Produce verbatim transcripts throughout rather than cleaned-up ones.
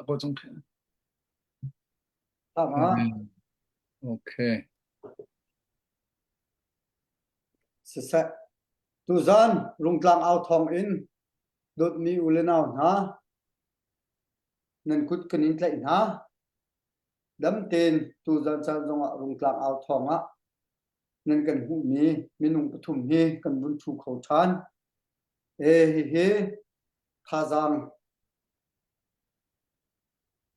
ko cung khe. Tama. Okay. Siseh. Tuzan Rungtlang Au Thawng in dotmi u le nau hna, nan kut kan in tlaih hna. Damten tuzan caan zongah Rungtlang Au Thawng ah nan kan hmuhmi minung pathum hi kan vun ṭhu kho ṭhan. E, hihi thazang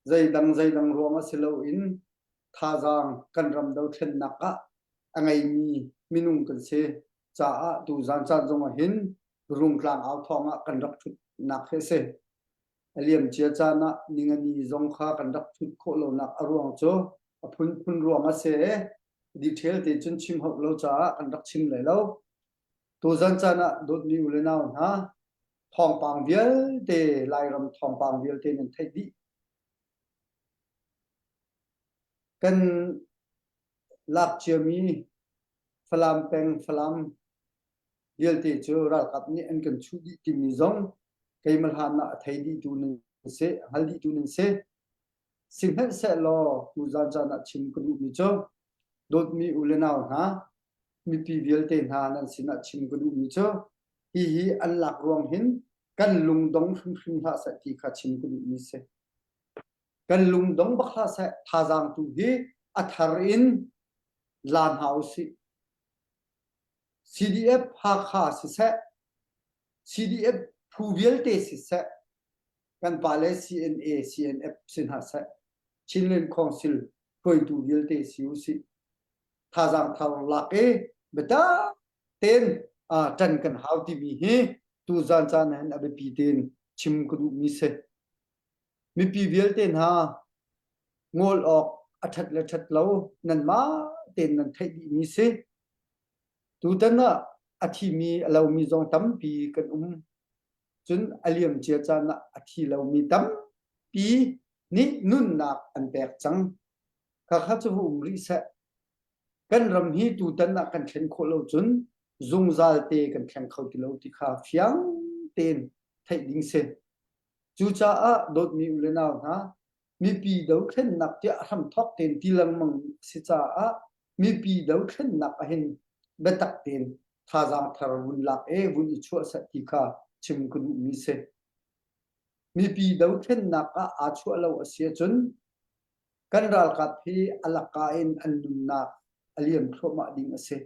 zeidang zeidang ruang a si loin thazang kan ram dothlennak ah a ngeimi minung kan si caah tuzan caan zongah hin Rungtlang Au Thawng ah kan rak ṭhutnak hi a si. A liamcia caan ah ning a ni zong kha kan rak ṭhut khawh lonak a ruang cu a phunphun ruang a si. Detail te cun chim hauh lo caah kan rak chim lai lo. Tuzan caan ah dotmi u le nau hna, thawngpang vialte, Lairam thawngpang vialte nan theih dih. Kan lak ciami Falam peng, Falam vialte cu ralkap nih an kan chuh dih timi zong keimah hlan ah a thei dih tu nan si, a hngal dih tu nan si. Sihmanhsehlaw tuzan caan ah chim ka duhmi cu dotmi u le nau hna, mipi vialte hna nan sinah chim ka duhmi cu hihi an lak ruang hin kan lungdong hrimhrim hlah seh ti kha chim ka duhmi si. Kan lungdong bak hlah seh, thazang tu hi a thar in la hna u sih. C D F Hakha siseh, C D F phu vialte siseh, kan pa le C N A, C N F si hna seh, Chinland Council hruaitu vialte si u sih. Thazang thar lak i biatak tein, aa, ṭan kan hau timi hi tuzan caan ah hin a biapi tein chim ka duhmi si. Mipi vialte hna, ngol awk a ṭhat le ṭhat lo, nanmah tein nan theih dihmi si. Tutan ah a thimi a lomi zong tampi kan um. Cun a liamcia caan ah a thi lomi tampi nih nunnak an pek cang. Kha kha cu va um rih seh. Kan ram hi tutan ah kan thlen khawh lo cun zungzal te kan thleng kho ti lo ti kha fiang tein theih ding si. Cucaah dawtmi u le nau hna, mipi dothlennak tiah hramthawk tein ti lengmang a si caah mipi dothlennak ah hin biatak tein thazang thar vun lak e vun i chuah seh ti kha chim ka duhmi si. Mipi dothlennak ah aa chuah lo a si ahcun kan ralkap hi a laka in an nunnak a liam thluahmah ding a si.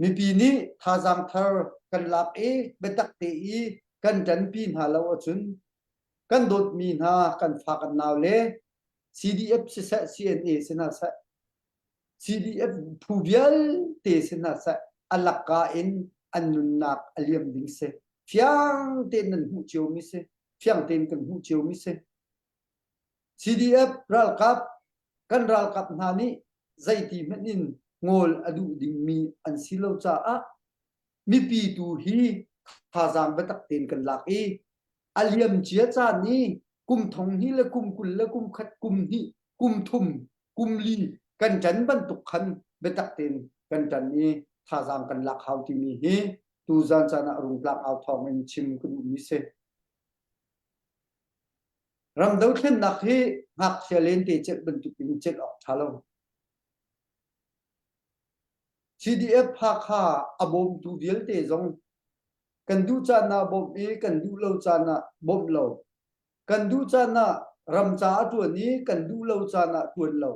Mipi nih thazang thar kan lak i biatak te i kan ṭanpi hna lo ahcun kan dawtmi hna kan fa kan nau le C D F siseh, C N A si hna seh, C D F phu vialte si hna seh, a laka in an nunnak a liam ding si. Fiang tein nan hmuh ciomi si, fiang tein kan hmuh ciomi si. C D F ralkap, kan ralkap hna nih zeiti hmanh in ngol a duh dingmi an si lo caah mipi tu hi thazang biatak tein kan lak i a liamcia caan i kum thong hnih le kum kul le kum khat, kum hnih, kum thum, kum li kan ṭan bantuk khan biatak tein kan ṭan i thazang kan lak hau timi hi tuzan caan ah Rungtlang Au Thawng in chim ka duhmi si. Ram dothlennak hi ngakchia lente celh bantuk in celh awk ṭha lo. C D F Hakha a bawmtu vialte zong kan duh caan ah bawmh i kan duh lo caan ah bawmh lo. Kan duh caan ah ram caah ṭuan i kan duh lo caan ah ṭuan lo.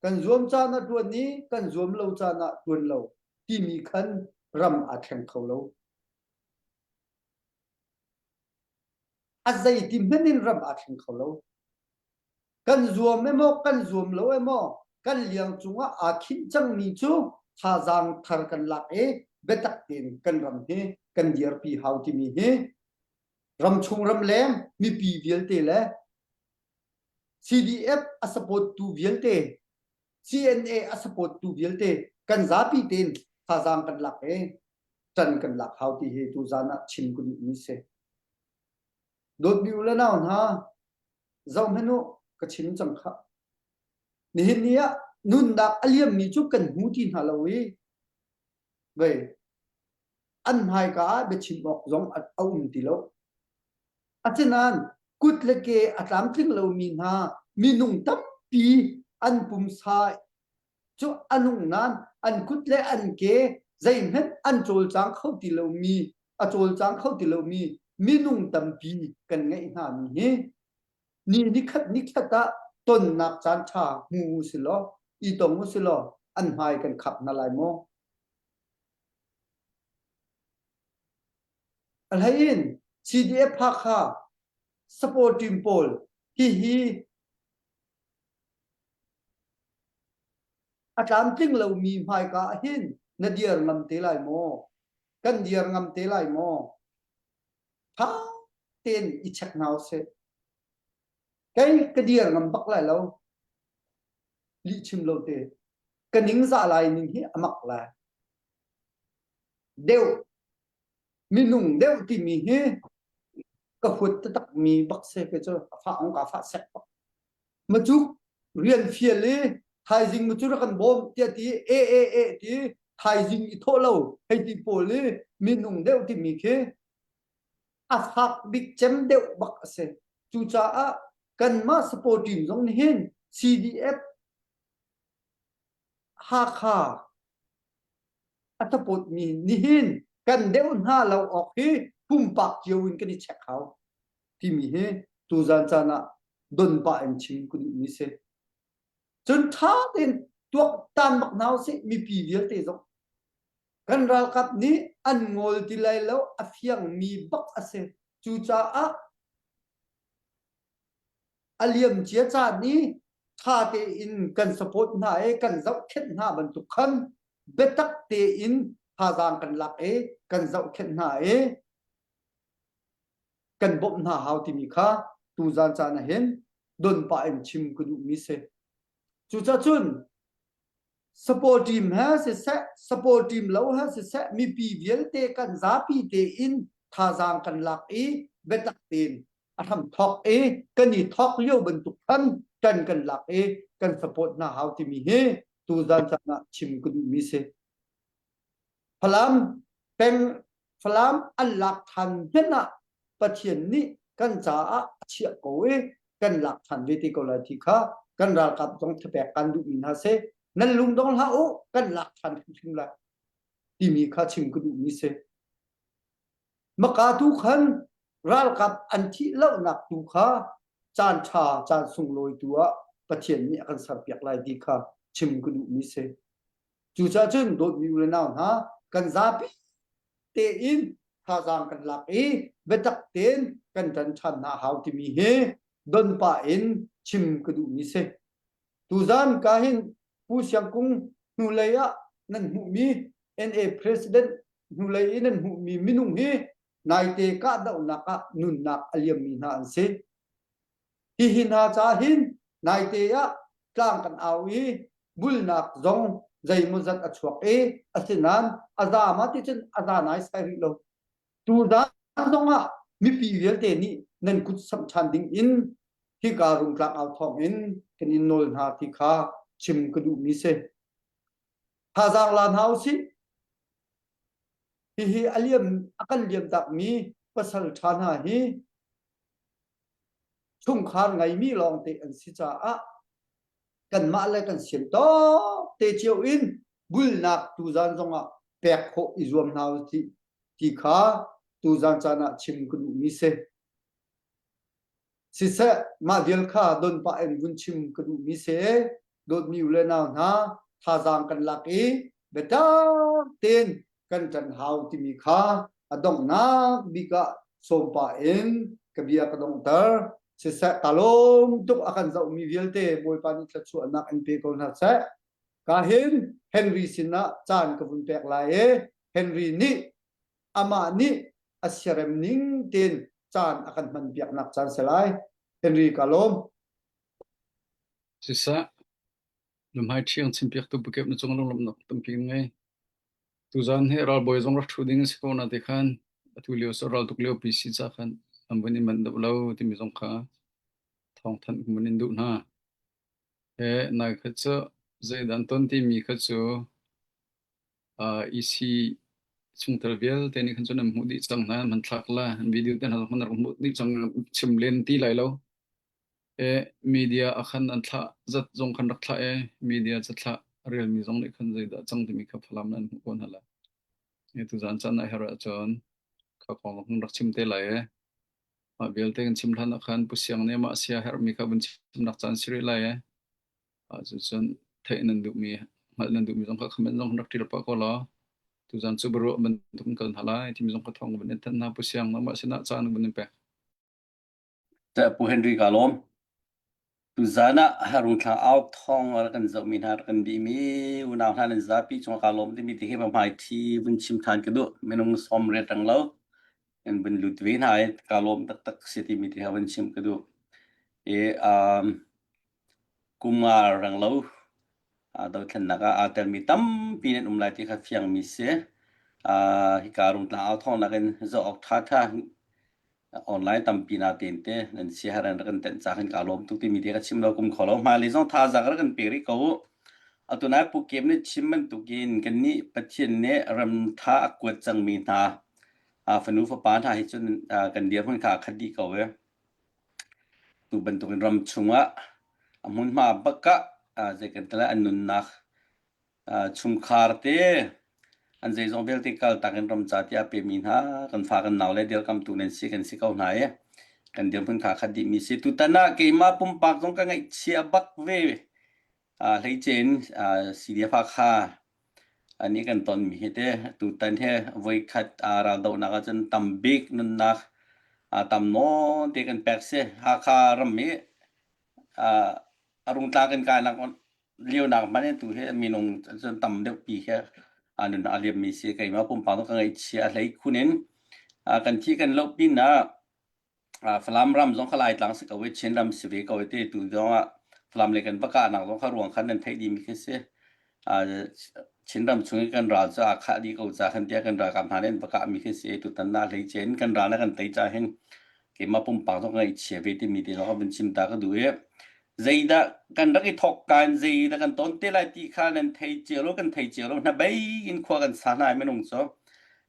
Kan zuam caan ah ṭuan i kan zuam lo caan ah ṭuan lo timi khan ram aa thleng kho lo. A zeiti hmanh in ram aa thleng kho lo. Kan zuam emaw, kan zuam lo emaw, kan liang cungah aa khinh cangmi cu thazang thar kan lak i biatak tein kan ram hi kan dirpi hau timi hi ramchung ramleng mipi vialte le C D F a support tu vialte, C N A a support tu vialte kan zapi tein thazang kan lak i ṭan kan lak hau ti hi tuzan ah chim ka duhmi si. Dawtmi u le nau hna, zoh hmanh u, ka chim cang kha. Nihin ni ah nunnak a liammi cu kan hmu ti hna lo i, vei, an hmaika ah biachim awk zong a, a um ti lo. Asinain kut le ke a tlamtling lomi hna, minung tampi an pumsa cu a nung nain an kut le an ke zeihmanh an cawlcang kho ti lomi, a cawlcang kho ti lomi minung tampi kan ngeih hna mi hi ni nikhat nikhat ah tonnak caan ṭha hmu u si law, i tong u si law, an hmai kan khap hna lai maw? A hlei in C D F Hakha support team pawl hihi a tlamtling lomi hmaika ah hin na dir ngam te lai maw? Kan dir ngam te lai maw? Ṭha tein i check hna u sih. Kei ka dir ngam bak lai lo. Lih chim lo te. Ka ning zah lai ning hi a mak lai. Deuh, minung deuh timi hi ka huat taktak mi bak si, kei cu a fah hong ka fah sek bak. Macuk rian fial i thaizing macuk rak kan bawm tiah ti, e, e, e, ti thaizing i thawh lo hei ti pawl i minung deuh timi khi a fak bik cem deuh bak a si. Cucaah kanmah support team zong nih hin C D F Hakha a support mi nih hin kan deuh hna lo awk hi pumpak cio in kan i check hau timi hi tuzan caan ah don pah in chim ka duhmi si. Cun ṭha tein tuak tan bak hna u sih, mipi vialte zong. Kan ralkap nih an ngol ti lai lo, a fiangmi bak a si. Cucaah a liamcia caan i ṭha tein kan support hna i kan zohkhenh hna bantuk khan biatak tein thazaang kan lak i kan zohkhenh hna i kan bawmh hna hau timi kha tuzan caan ah hin don pah in chim ka duhmi si. Cucaah cun support team he siseh, support team lo he siseh, mipi vialte kan zapi tein thazaang kan lak i biatak tein a hram thawk i kan i thawk lio bantuk khan ṭan kan lak i kan support hna hau timi hi tuzan caan ah chim ka duhmi si. Falam peng, Falam an lak ṭhan hmanh ah Pathian nih kan caah a chiah ko i kan lak ṭhan ve te ko lai ti kha kan ralkap zong thapek kan duhmi hna si. Nan lungdong hlah u, kan lak ṭhan hrimhrim lai timi kha chim ka duhmi si. Maka tu khan ralkap an thih lonak tu kha caan ṭha, caan sunglawi tu ah Pathian nih a kan serpiak lai ti kha chim ka duhmi si. Cucaah cun dawtmi u le nau hna, kan zapi tein thazaang kan lak i biatak tein kan ṭan ṭhan hna hau timi hi don pah in chim ka duhmi si. Tuzan ka hin Pu Siang Kung hnulei ah nan hmuhmi, N A President hnulei i nan hmuhmi minung hi naite kahdohnak ah nunnak a liammi hna an si. Hihi hna ca hin naite ah tlang kan au i bulnak zong zeimawzat a chuak i, asinain a za mah ti cun a za naisai rih lo. Tuzan zongah mipi vialte nih nan kut samh ṭhan ding in hika rungtlang au thawngin kan in nawl hna ti kha chim ka duhmi si. Thazaang la hna u sih. Hihi a liam, a kan liamtakmi pasal ṭha hna hi chungkhar ngaimi lawngte an si caah kanmah le kan sian tawk te cio in bulnak tuzan zongah pek khawh i zuam hna u sih ti kha tuzan caan ah chim ka duhmi si. Siseh, mah vial kha don pah in vun chim ka duhmi si. Dawtmi u le nau hna, thazaang kan lak i biatak tein kan ṭan hau timi kha a donghnak bik ah sawm pah in ka bia ka donghter. Siseh, ka lawm tuk a kan zohmi vialte Bawipa nih thluachuahnak in pe ko hna seh. Ka hin Henry sinah caan ka vun pek lai i Henry nih amah nih a siarem ning tein caan a kan hman piaknak caan si lai. Henry ka lawm. Siseh, nuhmei ṭhiang chimpiaktu pakep na cungah lunglawmhnak tampi kan ngei. Tuzan hi ralbawi zong rak ṭhu ding a si ko nain ti khan a tu lio cu raltuk lio P C ca khan an vun i manh deuh lo timi zong kha thawngthanh kan vun in duh hna. He nai kha cu zeidan ton timi kha cu, aa, E C sungtel vialte nih khan cun an hmuh dih cang hna, an thlak la, an video te hna zong khan rak hmuh dih cang, chim len ti lai lo. E, media a khan an thlah zat zong khan rak thlah e, media ca thlah relmi zong nih khan zeidah cang timi kha Falam nan hmuh ko hna lai. E, tuzan caan ah herh ahcun kha kong zong khan rak chim te lai e. Mah vialte kan chim hlan ah khan Pu Siang nih mah a si a herhmi kha vun chimnak caan si rih lai e. Ah, cucun theih nan duhmi, hngalh nan duhmi zong kha comment zong khan rak ṭial pah ko law. Tuzan cu biaruah bantuk in kal hna lai, timi zong kha thawng ka vun in thanh hna, Pu Siang, nangmah sinah caan ka vun in pek. Pu Henry ka lawm. Tuzan ah Rungthlang Au Thawng rak kan zohmi hna, rak kan dihmi unau hna nan zapi cungah ka lawm timi te hi va hmai ṭhi vun chim ṭhan ka duh. Minung sawm riat rang lo kan vun lut ve hna i ka lawm taktak si timi te hi vun chim ka duh. I, um, kum nga rang lo, aa, dothlennak ah aa telmi tampi nan um lai ti kha fiangmi si. Aa, hika Rungthlang Au Thawng nakin zoh awk ṭha ṭha online tampi natein te nan si, haran rak kan tenh ca khan ka lawm tuk timi te ka chim lo kum kho lo. Hmailei zong thazang rak kan pek rih ko u. Atu nai Pu Kem nih chim bantukin kannih Pathian nih ram ṭha a kuat cangmi hna, aa, fanu fapa hna hi cun, aa, kan dirhmun kha a khat dih ko e. Tu bantukin ram chungah a hmunhma bakah, aa, zei kan ti lai, an nunnak, aa, chungkhar te an zeizong vialte kaltak in ram ca tiah a pemi hna kan fa kan nau le dirkamhtu nan si, kan si ko hna i kan dirhmun kha khat dihmi si. Tutan ah keimah pumpak zong ka ngaihchia bak ve. Aa, hleice in, aa, C D F Hakha anih kan tonmi hi te, tutan he voikhat, aa, raldohnak ahcun tam bik nunnak, aa, tam nawn te kan pek si. Hakha ram i, aa, a rungtlang kan kainak lionak hmanh in tu he minung cun tam deuh pi he, aa, nunnak a liammi si. Keimah pumpak zong ka ngaihchia a hlei khun in, aa, kan thih kan loh pinah, aa, Falam ram zong kha Laitlang si ko i, Chin ram si ve ko i te, tu zong ah Falam le kan va kahnak zong kha ruang khan nan theih dihmi khi si. Aa, Chin ram chung i kan ral cu aa khah dih ko ca khan tiah kan ralkap hna nih an va kahmi khi si. Tutan ah hleice in kan ral na kan tei ca hin keimah pumpak zong ka ngaihchia ve timi te zong kha vun chim ta ka duh i, zeidah kan rak i thawk kan, zeidah kan ton te lai ti kha nan thei cio lo, kan thei cio lo, hna bei in khua kan sa hna i minung cu.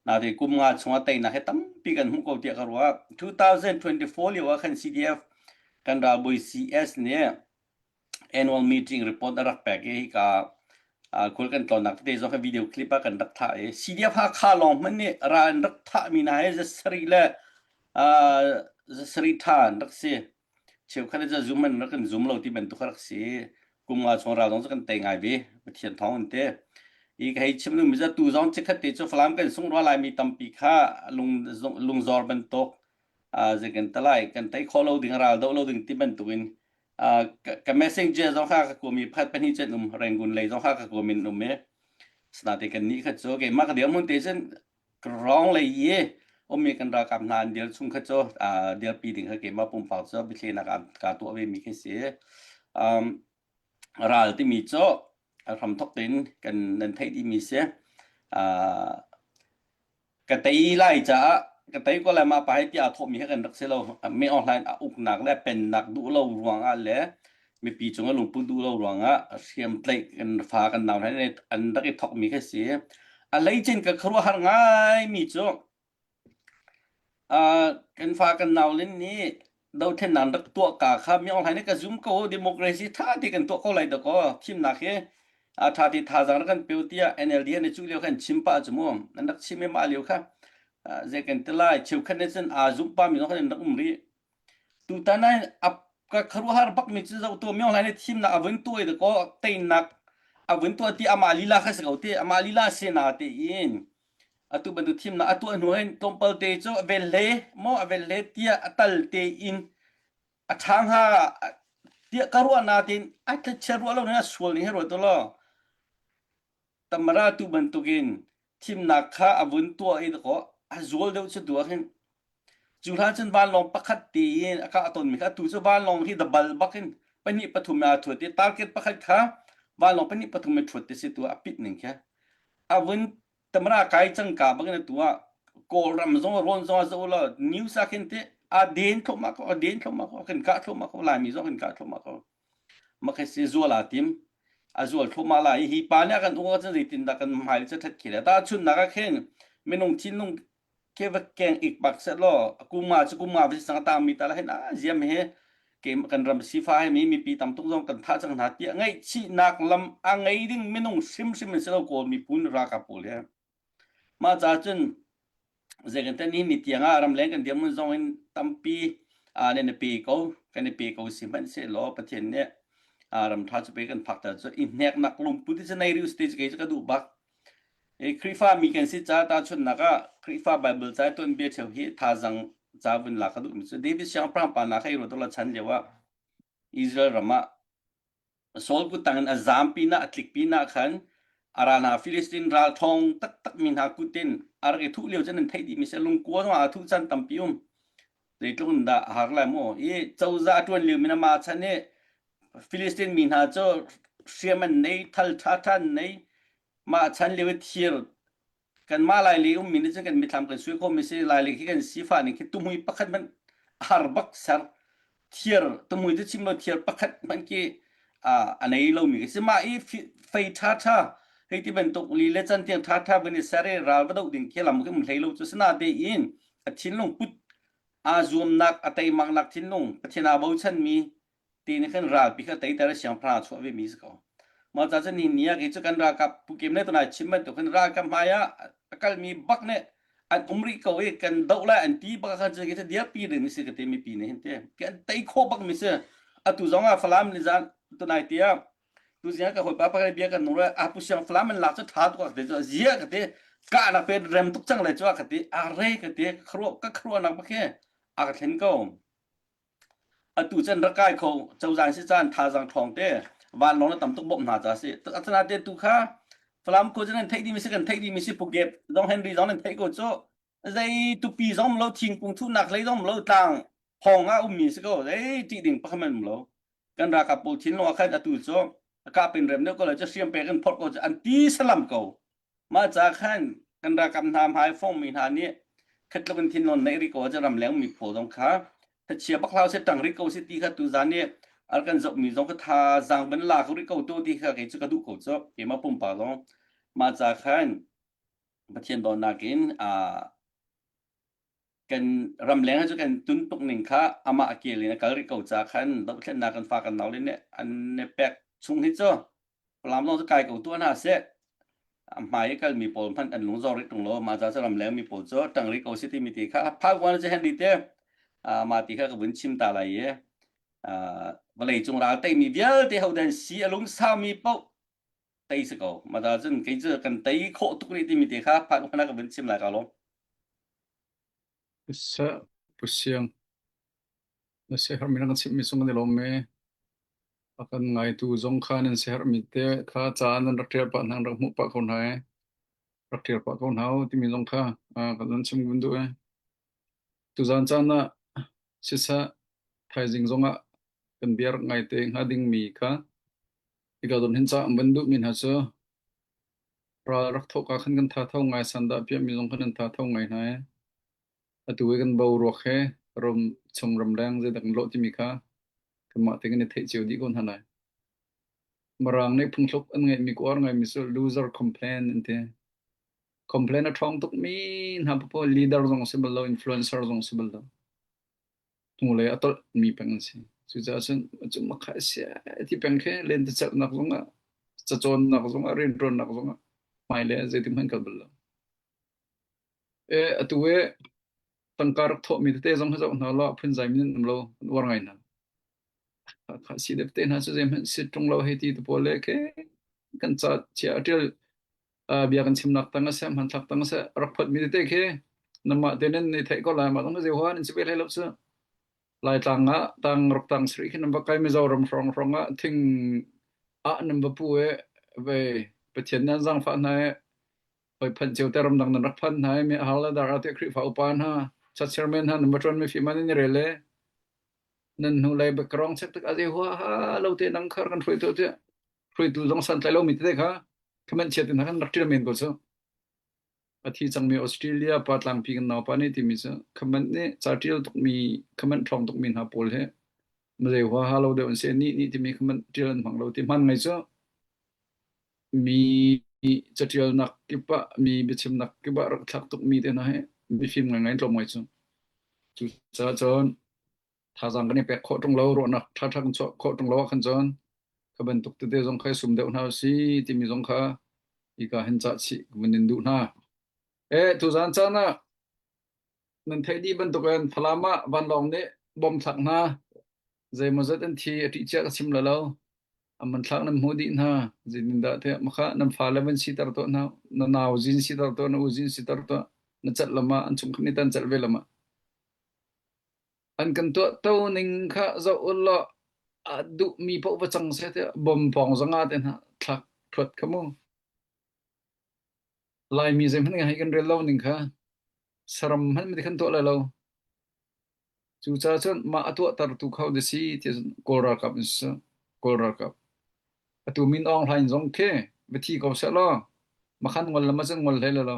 Nate kum nga chungah teinak he tampi kan hmuh ko tiah ka ruah. Two thousand twenty-four lio ah khan C D F kan ralbawi C S nih annual meeting report a rak pek i, hika, aa, khul kan tlawnnak tete zong kha video clip ah kan rak thah i, C D F Hakha lawng hmanh nih ral an rak thahmi hna he zasarih le, aa, zasarih ṭha an rak si. Cheukhat cu zum an rak kan zum lo ti bantuk a rak si. Kum nga chung ral zong cu kan tei ngai ve, Pathian thawng in te. I ka hei chim duhmi cu tu zong cikhat te cu Falam kan sungh rua laimi tampi kha lung, lungzor bantuk, aa, zei kan ti lai, kan tei khawh lo ding, ral doh lo ding ti bantukin, aa, ka, ka messenger zong kha ka kuami pakhat pahnih cun um, Rangoon lei zong kha ka kuami in um i. Asinain te kannih kha cu keimah ka dirhmun te cun ka rawng lei i ummi kan ralkap hna an dir chung kha cu, aa, dirpi ding kha keimah pumpak cu biathlenak ka, ka tuah vemi khi si. Um, ral timi cu a hramthawk tein kan nan theih dihmi si. Aa, ka tei lai caah, ka tei ko lai mah pa hei tiah a thawhmi he kan rak si lo. Min Aung Hlaing a uknak le a pennak duh lo ruangah le mipi cungah lungput duh lo ruangah hriamtlaih kan fa kan nau hna nih an rak i thawkmi kha si. A hleice in ka khuaruahhar ngaimi cu, aa, kan fa kan nau len nih dothlennak an rak tuah ka kha Min Aung Hlaing nih ka zum ko, democracy ṭha ti kan tuah ko lai dah ko, thimnak hi, aa, ṭha ti thazang rak kan pek tiah N L D an i cuh lio khan chim pah cu mu, an rak chim i mah lio kha, aa, zei kan ti lai, cheukhat nih cun aa zumh pahmi zong khan an rak um rih. Tutan ah a ka khuaruahhar bakmi cu zoh tu, Min Aung Hlaing nih thimnak a vun tuah i dah ko, teinak a vun tuah ti amah lila kha si ko ti, amah lila si natein atu bantuk thimnak a tuah hnu hin tlawmpal te cu a vel hle maw, a vel hle tiah a tal tein a ṭha hnga tiah ka ruah natein a tlachiat ruah lo ning, a sual ning he ruah tu law. Tamara tu bantukin thimnak kha a vun tuah i dah ko, a zual deuh cu tuah hin. Cu hlan cun vanlawng pakhat tein a kah tonmi kha, atu cu vanlawng hi double bak in pahnih pathum a thuat i, target pakhat kha vanlawng pahnih pathum i thuat te si tu a pit ning kha. A vun tamara kai cangka bak in atu ah Kawlram zong, rawn zong a zoh lo, news ah khin te a den thluahmah ko, a den thluahmah ko, a kan kah thluahmah ko, Laimi zong a kan kah thluahmah ko. Mah kha si, zual a tim, a zual thluahmah lai i, hi pa nih a kan uk ahcun zeitindah kan hmailei cu ṭhat khi le. Tahchunhnak ah khin minung thinlung khe va keng ik pak se lo, kuma chu kuma va sang ta mi ta la hen a ziam he, ke kan ram sifa he mi mipi tam tung zong kan tha chang na ti a ngai chi nak lam a ngai ding minung sim sim se lo ko mi pun ra ka pul he. Ma cha chun, zekan ten ni ni tiang a ram leng kan diam mun zong in tampi a ne ne pe ko, kan ne pe ko sim ban se lo, Pathian ne a ram tha chu pe kan phak ta chu i hnek nak lum pu ti chu nai riu stage ke chu ka du bak. E, Khrihfa mi kan si cha ta chun nak a Khrihfa Bible cha tun bia cheu hi tha zang cha vun la ka du mi chu David Siangpram pa na kha i ro to la chan lewa Israel ram a Saul kutang in a zampi na a tlikpi na khan a ral na Philistine ral thong tak tak mi hna kutin a rak i thuh lio chan an theih dih mi se lungkua zong a thuh chan tampi um. Zeitluk in dah a har lai maw? I cozah a tuan lio mi na ma chan i Philistine mi hna cu hriam an nei, thal ṭha ṭha an nei, ma chan lio i thir kan mah lai lei um mi nih cun kan mitthlam kan sui kho mi si lai lei khi kan si fa nih khi tumui pakhat hmanh a har bak ser thiar tumui cu chim lo thiar pakhat hmanh khi a nei lo mi si mah i fei ṭha ṭha hei ti bantuk li le can tiang ṭha ṭha van i ser i ral va doh ding khi lam khi um hlei lo cu si natein a thinlung put a zuamnak a teimaknak thinlung Pathian a bochan mi ti nih khan ralpi kha teiter a siangpahrang a chuah ve mi si ko. Mah ca cun nihin ni ah kei cu kan ralkap pukim le tunai chim bantuk khan ralkap hmai ah a kalmi bak nih an um rih ko i kan doh lai an ti bak khan cu kei cu diapi ding mi si ka ti mipi nih hin ti. Kan tei khawh bak mi si. Atu zong ah Falam ni zan tunai ti ah tu zia ka hoipa pakhat bia kan nung le a pu siang Falam an lak cu ṭha tuk a ka ti cu zia ka ti kahnak pe rem tuk cang le cu a ka ti a rei ka ti ka kharuah ka kharuahnak bak hi a ka thlen ko. Atu cun rak kai kho, cozah si caan thazaang ṭhawng te, vanlawng na tam tuk bawmh hna ca si. A cun ate tu kha, Falam khual cun an theih dih mi si, kan theih dih mi si, Phuket zong Henry zong nan theih ko cu, zei tupi zong um lo, thingkung thuhnak hlei zong um lo, tlang hawng ah um mi si ko, zei ṭih ding pakhat man um lo. Kan ralkap pawl thinlung a khan atu cu, a kah pen rem deuh ko le cu, hriam pek in phorh ko cu, an ti salam ko. Mah ca khan kan ralkap hna hmai fawngmi hna nih khatluk in thinlung neih rih ko cu ramleng mi pawl zong kha thachia bak hlau si ṭang rih ko si ti kha tu zan nih a kan zohmi zong kha thazaang van la ko rih ko tu ti kha kei cu ka duh ko cu keimah pumpak zong mah ca khan Pathian dawtnak in aa kan ramleng cu kan tun tuk ning kha amah a kil in a kal rih ko ca khan dohthlennak kan fa kan nau le nih an ne pek chung hi cu Falam zong cu kai ko tuah hna seh. A hmai i kalmi pawl hmanh an lungzor rih tung lo, mah ca cu ramleng mi pawl cu ṭang rih ko si timi ti kha phak vuan cu hen rih te, aa, mah ti kha ka vun chim ta lai i, aa, vawlei cung ral teimi vialte ho dan si a lungsau mi paoh tei si ko. Mah ca cun kei cu kan tei khawh tuk rih timi ti kha phak vuan ka vun chim lai ka lo. Sa pusiang. Na siaherhmi na kan chimhmi sung kan i lawm i a kan ngaitu zong kha nan siaherhmi te kha caan nan rak ṭial pah hna, rak hmuh pah kho hna i rak ṭial pah kho hna u timi zong kha, aa, kan nan chim vun duh i tuzan caan ah siseh, thaizing zongah kan bia rak ngai te hnga dingmi kha i ka don hin cah an van duhmi hna cu ral rak thawh ka khan kan thatho ngai, san dah piahmi zong khan an thatho ngai hna i atu i kan boruak he ram chung ramleng zeidah kan lawh timi kha kanmah te kan i theih cio dih ko hna lai. Mirang nih phungthluk an ngeihmi, kuar ngeihmi cu loser complain an ti. Complain a ṭhawng tukmi hna paoh leader zong si bal lo, influencer zong si bal lo. Hnulei a tolh mi peng an si. Cucaah cun a cumh a kha a si a ti peng khi lentecelhnak zongah, cacawnnak zongah, rianṭuannak zongah hmailei ah zeitik hmanh kal bal lo. E, atu e tangka rak thawhmi tete zong he zoh hna law, a phunzai mi nan um lo, kan uar ngai hna. Kha, kha si dep te hna cu zeihmanh si ṭung lo hei ti te pawl le khi kan ca chia a ṭial, aa, bia kan chimnak tang a si, hmanthlak tang a si, rak phawt mi tete khi nanmah te nan i theih ko lai, mah zong zeihua nan si ve hlei lo cu. Laitlang ah tang ruk tang sarih khi nan va kai, Mizoram hrawng hrawng ah thing ah nan va pu e, vei Pathian nan zaangfah hna e, hoi phanh cio te ramdang nan rak phanh hna e, mi a har le dar a te Khrihfa upa hna, church chairman hna nan va ṭuan mi fimah nan i rel e. Nan hnulei background check tik a zeihua ha lo te nang khar kan hruaitu te, hruaitu zong san tlai lo mi te kha kha man chiat in ha kan rak ṭial men ko cu. A thi cangmi Australia pa tlangpi kan naupa nih timi cu kha man nih ca ṭial tukmi, kha man ṭhawng tukmi hna pawl he ma zeihua ha lo deuh an si, nih nih timi kha man ṭial an hmang lo ti hman ngai cu. Mi caṭialnak kipah, mi biachimnak kipah rak thlak tukmi te hna hi mifim ngaingai an tlawm ngai cu. Cucaah cun thazang kan i pek khawh ṭung lo, ruahnak ṭhaṭha kan chuah khawh ṭung lo ah khan cun kha bantuk tete zong kha i sum deuh hna usih timi zong kha hika hin cah chih ka vun in duh hna. Eh, tuzan caan ah nan theih dih bantukin Falam ah vanlawng nih bom thlak hna. Zeimawzat an thi a ṭih cia ka chim lai lo. An man thlak nan hmuh dih hna. Zeitindah tiah makha nan fale van siter tuah hna, na nau zin siter tuah, na u zin siter tuah, na celh lam ah, an chung khan i tan celh ve lam ah. An kan tuah to ning kha zoh u law, a duhmi paoh va cang seh tiah bom pawng zong ah te hna thlak ṭhuat kha mu. Laimi zeihmanh ngai kan rel lo ning kha saram hmanh mah ti khan tuah lai lo. Cucaah cun mah a tuahtertu kho ti si, tiah cun Kawl ralkap in si, Kawl ralkap. Atu Min Aung Hlaing zong khi va thi ko seh law, makhan ngol lam ah cun ngol hlei lai lo.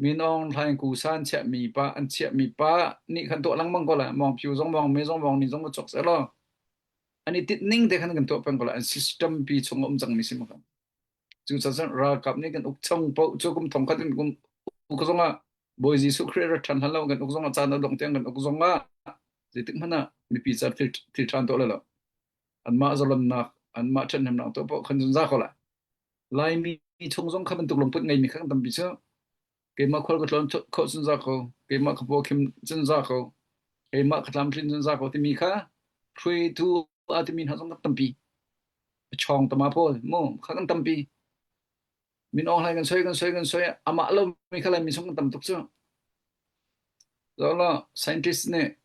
Min Aung Hlaing kusa an chiahmi pa, an chiahmi pa nih khan tuah lengmang ko lai, Maung Pyu zong, Maung Me zong, Maung Ni zong va chuak seh law. An i tit ning te khan kan tuah peng ko lai, an system pi chung a um cangmi si makhan. Cucaah cun ralkap nih kan uk chung paoh cu kum thongkhat in kum uk zongah Bawi Jesuh Khrih rat ṭhan hlan lo, kan uk zongah caan a dongh tiang kan uk zongah zeitik hmanh ah mipi ca thil, thil ṭhan tuah lai lo. Anmah zalonnak, anmah ṭhathnemnak tuah paoh khan cun za ko lai. Laimi chung zong kha bantuk lungput ngeimi kha kan tampi cu. Keimah khual ka tlawn khawh cun za ko, keimah ka puakhim cun za ko, keimah ka tlamtlin cun za ko timi kha hruaitu aa timi hna zong kan tampi. A chawng tama pawl mu kha kan tampi. Min Aung Hlaing kan soi, kan soi, kan soi, amah lo mi kha Laimi chung kan tam tuk cu. Zoh law, scientist nih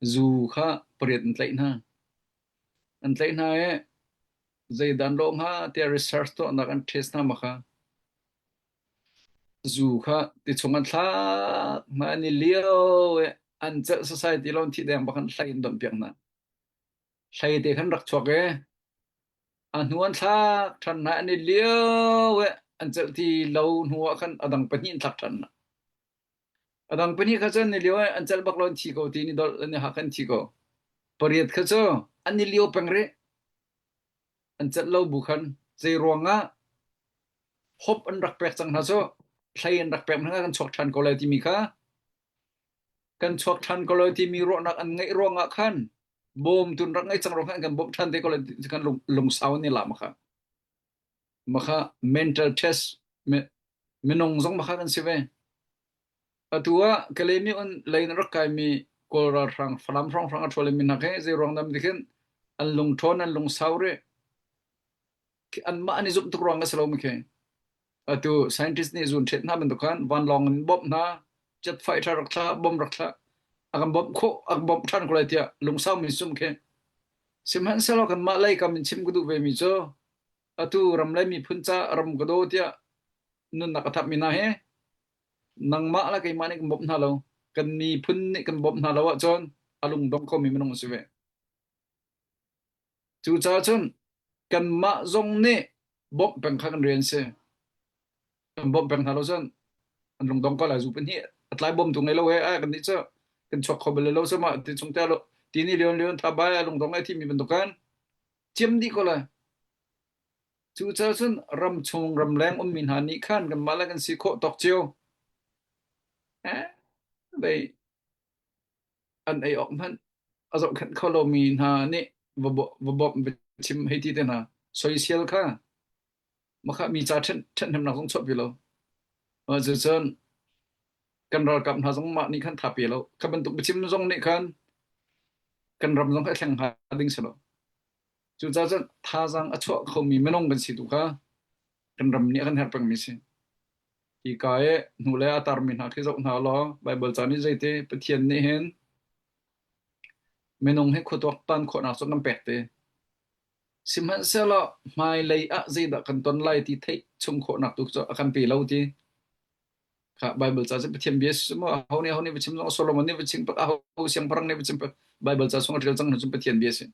zu kha pariat an tlaih hna. An tlaih hna i zeidan lawh hnga tiah research tuahnak an test hna makha. Zu kha ti chung an thlak hna, an i lio i an celh sasai ti lo, an thih deng pakhat hlei an donhpiak hna. Hlei te khan rak chuak i a hnu an thlak ṭhan hna, an i lio i an celh ti lo hnu ah khan a dang pahnih an thlak ṭhan hna. A dang pahnih kha cu an i lio i an celh bak lo, an thi ko, ti an i dolh, an i hak khan an thi ko. Pariat kha cu an i lio peng rih. An celh lo bu khan zei ruangah hop an rak pek cang hna cu, hlei an rak pek hna, kan chuak ṭhan ko lai timi kha, kan chuak ṭhan ko lai timi ruahnak an ngeih ruangah khan bawm tun rak ngeih cang ruang khan kan bawmh ṭhan te ko lai ti khan lung, lungsau an i la makha. Makha mental test, mi, minung zong makha kan si ve. Atu ah Kalemyo in lei in a rak kaimi Kawl ralhrang, Falam hrawnghrang a ṭhualmi hna khi zei ruang dam ti khin an lungṭhawn, an lungsau rih. Khi anmah an i zumh tuk ruang a si lo mi khi. Atu scientist nih zun ṭhet hna bantuk khan vanlawng in bawmh hna, jet fighter rak thlah, bawm rak thlah, a kan bawmh khawh, a kan bawmh ṭhan ko lai tiah lungsau mi zumh khi. Sihmanhsehlaw kanmah lei kam in chim ka duh ve mi cu, atu ram le miphun ca ram ka daw tiah nunnak a thapmi hna hi nangmah le keimah nih kan bawmh hna lo, kan miphun nih kan bawmh hna lo ahcun a lungdong khomi minung a si ve. Cucaah cun kanmah zong nih bawmh peng kha kan rian si. Kan bawmh peng hna lo cun an lungdong ko lai, zu pahnih a tlai bawmtu ngei lo he, a kan nih cu kan chuak kho bal lo cu mah ti chung te lo, ti ni lion lion thabai a lungdong a thimi bantuk kan ciam dih ko lai. Cucaah cun ramchung ramleng ummi hna nih khan kanmah le kan si khawh tawk cio. Eh, bei an ei awk hmanh a zohkhenh kho lomi hna nih va bawmh, va bawmh, va chim hei ti te hna. Soisial kha makha mi ca ṭhen, ṭhenhnemnak zong chuahpi lo. Cucun kan ralkap hna zong mah nih khan tha pe lo. Kha bantuk biachim zong nih khan kan ram zong kha thleng hnga ding si lo. Cucaah cun thazang a chuah khomi minung kan si tu kha kan ram nih a kan herh pengmi si. Hika e hnu le a tarmi hna khi zoh hna law, Baibal ca nih zei ti, Pathian nih hin minung hi khuatuak tan khawhnak cu kan pek te. Sihmanhsehlaw hmailei ah zeidah kan ton lai ti theih chung khawhnak tu cu a kan pe lo ti. Kha Baibal ca cu Pathian bia si maw? Aho nih, aho nih va chim zong, Solomon nih va chim pek, aho siangpahrang nih va chim pek, Baibal ca chung a ṭial cang hna cun Pathian bia si.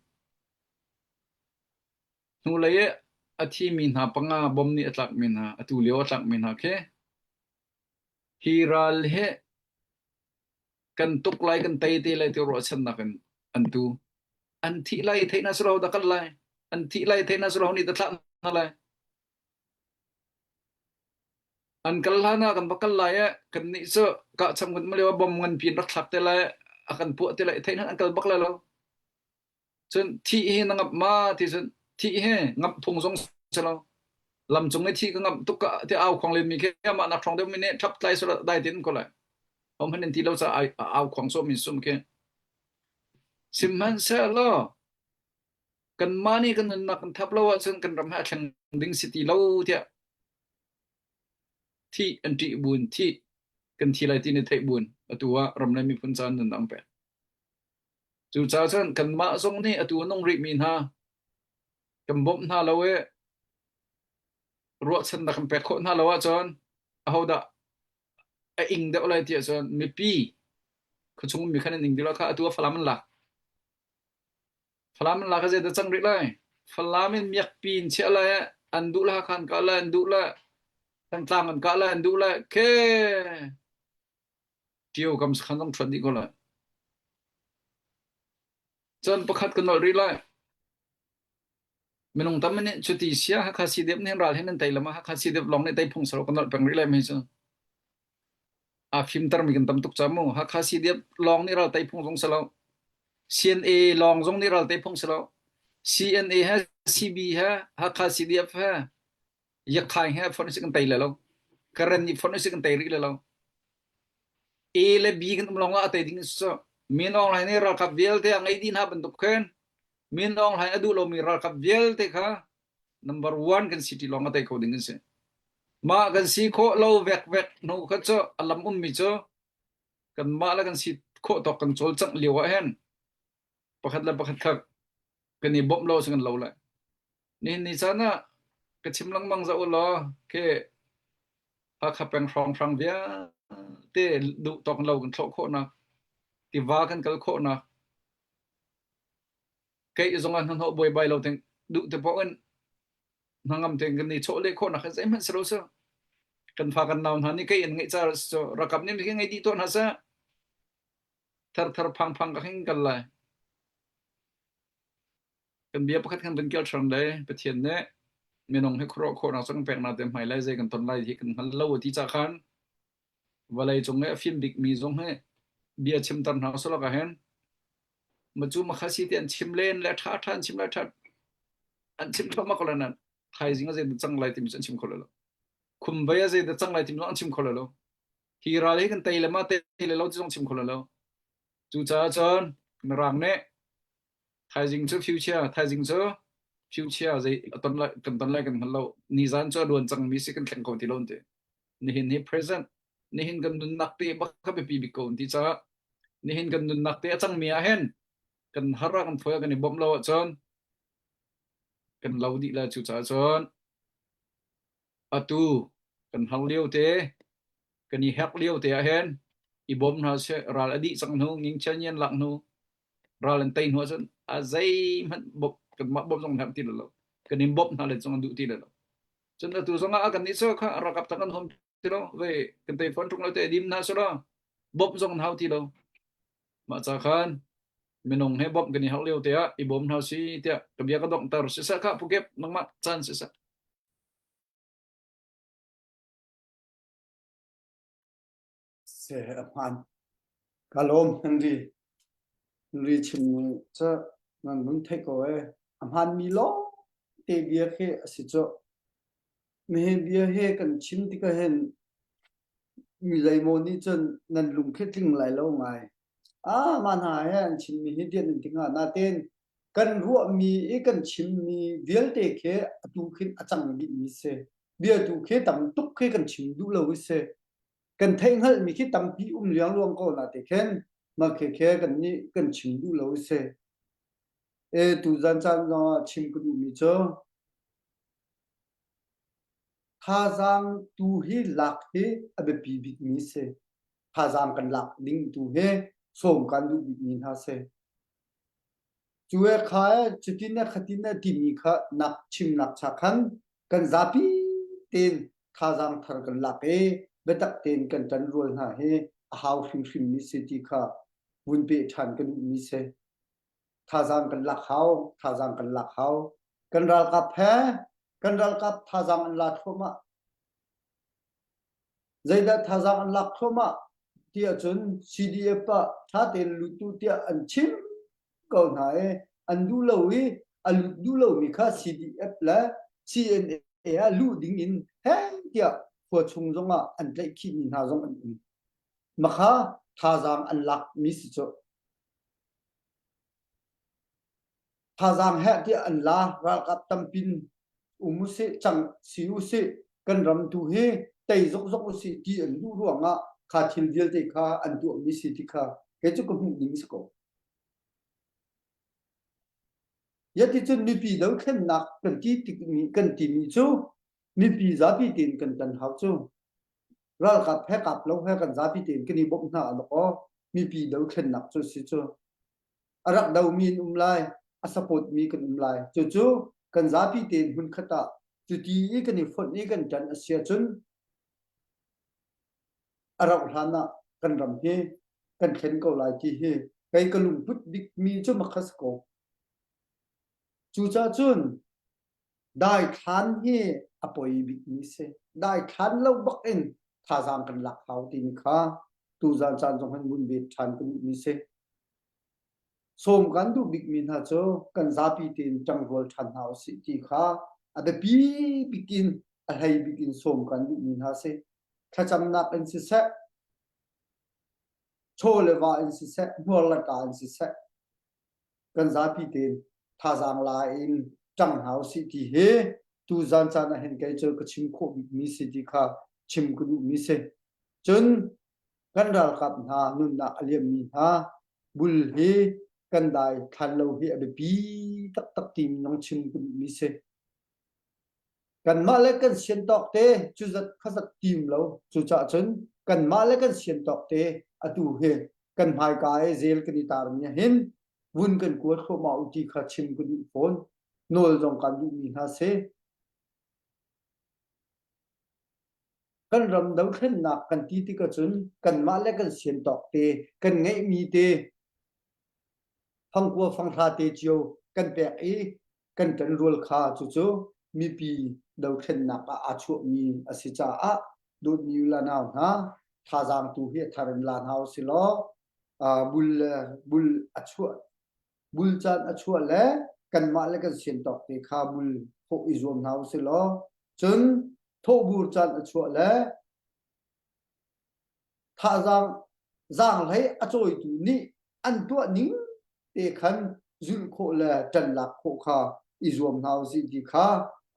Hnulei ah a thimi hna panga bom nih a tlakmi hna, atu lio a tlakmi hna khi hi ral he kan tuk lai, kan tei te lai ti ruahchannak in an tu. An thih lai theih hna si lo, dah kal lai. An thih lai theih hna si lo, nih dah thlah hna lai. An kal hlan ah kan va kal lai ah, kannih cu kah cham kan um lio ah, bom nganpi an rak thlak te lai ah, a kan puah te lai, theih hlan an kal bak lai lo. Cun thih hi na ngap ma ti cun, thih hi ngap phung zong si lo. Lam cung i thih ka ngap tuk ka ti, au khuang lenmi khi amah nak ṭhawng deuh mi nih ṭhap tlai sual dai tin ko lai. Hom hmanh in ti lo caah au khuang sawhmi sum khi. Sihmanhsehlaw, kanmah nih kan nunnak kan thap lo ahcun kan ram hi a thleng ding si ti lo tiah thih an ṭih bun, thih kan thi lai ti nih theih bun, atu ah ram le miphun ca nunnak an pek. Cucaah cun kanmah zong nih atu a nung rihmi hna, kan bawmh hna lo i ruahchannak kan pek khawh hna lo ahcun ahodah a ing deuh lai tiah cun mipi, khuachung mi khan an ing dih lo kha, atu ah Falam an lak. Falam an lak ah zeidah cang rih lai? Falam in miakpi an chiah lai, an duh le Hakha an kah lai, an duh le Thantlang an kah lai, an duh le khi ṭio kam sakhan zong ṭhuan dih ko lai. Cun pakhat kan nolh rih lai. Minung tam nih cuti sia, Hakha C D F nih ral hin an tei lam ah, Hakha C D F lawng nih tei phung si lo, kan nolh peng rih lai mi cu. Aa fimtermi kan tam tuk ca mu. Hakha C D F lawng nih ral tei phung zong si lo. C N A lawng zong nih ral tei phung si lo. C N A he, C B he, Hakha C D F he, Yakhain he fonh si kan tei lai lo. Karen nih fonh si kan tei rih lai lo. A le B kan um lawng ah a tei ding si cu. Min Aung Hlaing nih ralkap vialte a ngeih dih hna bantuk khin, Min Aung Hlaing a duh lomi ralkap vialte kha number one kan si ti lawng a tei kho ding kan si. Mah kan si khawh lo vekvek hnu kha cu a lam ummi cu kanmah le kan si khawh tawk kan cawlcangh lio ah hin pakhat le pakhat kha kan i bawmh lo si kan lo lai. Nihin ni caan ah ka chim lengmang zoh u law, khi Hakha peng hrawnghrang vialte duh tawk lo kan thlawh khawhnak, tiva kan kal khawhnak, kei zong ah hnahnawh buaibai lo teng duh te paoh in hnangam teng kan i chawh leh khawhnak kha zeihmanh si lo seh. Kan fa kan nau hna nih kei an ngeih ca si cu, ralkap nih khi ngei dih tuah hna seh. Tharthar phangphang ka hin kal lai. Kan bia pakhat khan van kial ṭhan lai. Pathian nih minung hi khuaruah khawhnak cang peknak te hmailei zei kan ton lai hi kan hngal lo a ti caah khan, vawlei cung i a fim bikmi zong hi bia chimter hna sulaw ka hin, macu makha si ti an chim len le ṭha ṭha an chim lai ṭha, an chim thluahmah ko lai nain, thaizing a zeidah cang lai timi cu an chim kho lai lo. Khumvei a zeidah cang lai timi zong an chim kho lai lo. Hi ral hi kan tei le mah tei le lo ti zong chim kho lai lo. Cucaah cun Mirang nih thaizing cu future, thaizing cu future zei a ton lai, kan ton lai kan hngal lo. Nizan cu a duan cangmi si kan thleng kho ti lo an ti. Nihin hi present, nihin kan nunnak te bak kha biapi bik ko an ti caah nihin kan nunnak te a cangmi ah hin kan har ah kan phuai ah kan i bawmh lo ahcun kan lo dih lai. Cucaah cun atu kan har lio te, kan i herh lio te ah hin i bawm hna seh, ral a dih cang hnu, ngingchia ngian lak hnu, ral an tei hnu ahcun a zeihmanh bawmh, kanmah bawmh zong herh ti lai lo, kan in bawmh hna le zong an duh ti lai lo. Cun atu zong ah a kan nih cu kha ralkap tang kan hawm ti lo, ve kan tei fawn ṭung lo te dim hna sulaw bawmh zong an hau ti lo. Mah ca khan minung he bawmh kan i herh lio te ah i bawm hna si tiah ka bia ka donghter siseh kha, Pu Kep nangmah caan siseh. Se a hmaan. Ka lawm, Henry. Henry chim ning cu nan vun theih ko e. A hmaan mi lawng te bia khi a si cu. Mi he bia he kan chim tik ah hin mi leimaw nih cun nan lung khi tling lai lo ngai. Ah, mah hna he an chimmi hi dianh an ti hnga. Natein kan ruahmi i kan chimmi vialte khi atu khin a cang bikmi si. Bia tu khi tam tuk khi kan chim duh lo i si. Kan theih hngalhmi khi tampi um liangluang ko, natein khin mah khi khi kan nih kan chim duh lo i si. E, tu zan caan zong ah chim ka duhmi cu, thazaang tu hi lak hi a biapi bikmi si. Thazaang kan lak ding tu hi sawm kan duh bikmi hna si. Cu e kha e, cutin e, khatin e timi kha nak chimnak ca khan kan zapi tein thazaang thar kan lak i biatak tein kan ṭanrual hna hi a hau hrimhrim mi si ti kha vun peh ṭhan ka duhmi si. Thazaang kan lak hau, thazaang kan lak hau. Kan ralkap he, kan ralkap thazaang an la thluahmah. Zeidah thazaang an lak thluahmah tiah cun C D F ah ṭha tein lut uh tiah an chim ko hna i an duh lo i a lut duh lomi kha C D F le C N A ah luh dingin heng tiah khua chung zongah an tlaih khihmi hna zong an um. Makha thazaang an lakmi si cu. Thazaang heh tiah an la, ralkap tampi in um u sih, cang si u sih, kan ram tu hi tei zokzok u sih ti an duh ruangah kha thil vialte kha an tuahmi si ti kha kei cu ka hmuh ding si ko. Yati cun mipi dothlennak kan ti tikmi, kan timi cu mipi zapi tein kan tan hau cu. Ralkap he kap lo he kan zapi tein kan i bawmh hna a lawk aw. Mipi dothlennak cu si cu. A rak domi an um lai, a support mi kan um lai. Cucu kan zapi tein hmunkhat ah cuti i kan i fonh i kan ṭan a si ahcun a rauh hlan ah kan ram hi kan thlen ko lai ti hi kei ka lungput bikmi cu makha si ko. Cucaah cun daithlan hi a poi bikmi si. Daithlan lo bak in thazaang kan lak hau timi kha tuzan caan zong hin vun ve ṭhan ka duhmi si. Sawm kan duh bikmi hna cu kan zapi tein ṭangrual ṭhan hna u sih ti kha a biapi bikin, a hlei bikin sawm kan duhmi hna si. Thlacamnak in siseh, chaw le va in siseh, hmuarlata in siseh, kan zapi tein thazaang la in ṭang hna u sih ti hi tuzan caan ah hin kei cu ka chim khawh bikmi si ti kha chim ka duhmi si. Cun kan ralkap hna nunnak a liammi hna bul hi kan dai thlan lo hi a biapi taktak timi zong chim ka duhmi si. Kanmah le kan siantawk te cuzat khazat tim lo. Cucaah cun kanmah le kan siantawk te atu hi kan hmaika i zel kan i tarmi ah hin vun kan kuat khawh u ti kha chim ka duh fawn. Nawl zong kan duhmi hna si. Kan ram dothlennak kan ti tikah cun kanmah le kan siantawk te, kan ngeihmi te, fangkua fanghra te cio kan pek i kan ṭanrual kha cucu mipi dothlennak ah aa chuahmi a si caah dawtmi u la nau hna, thazaang tu hi a thar in la hna u si law, aa, bul, bul a chuah, bul caan a chuah le kanmah le kan siantawk te kha bul khawh i zuam hna u si law, cun thawhbur caan a chuah le thazaang zaanghlei a cawitu nih an tuah ning te khan zulh khawh le ṭanlak khawh kha i zuam hna u sih ti kha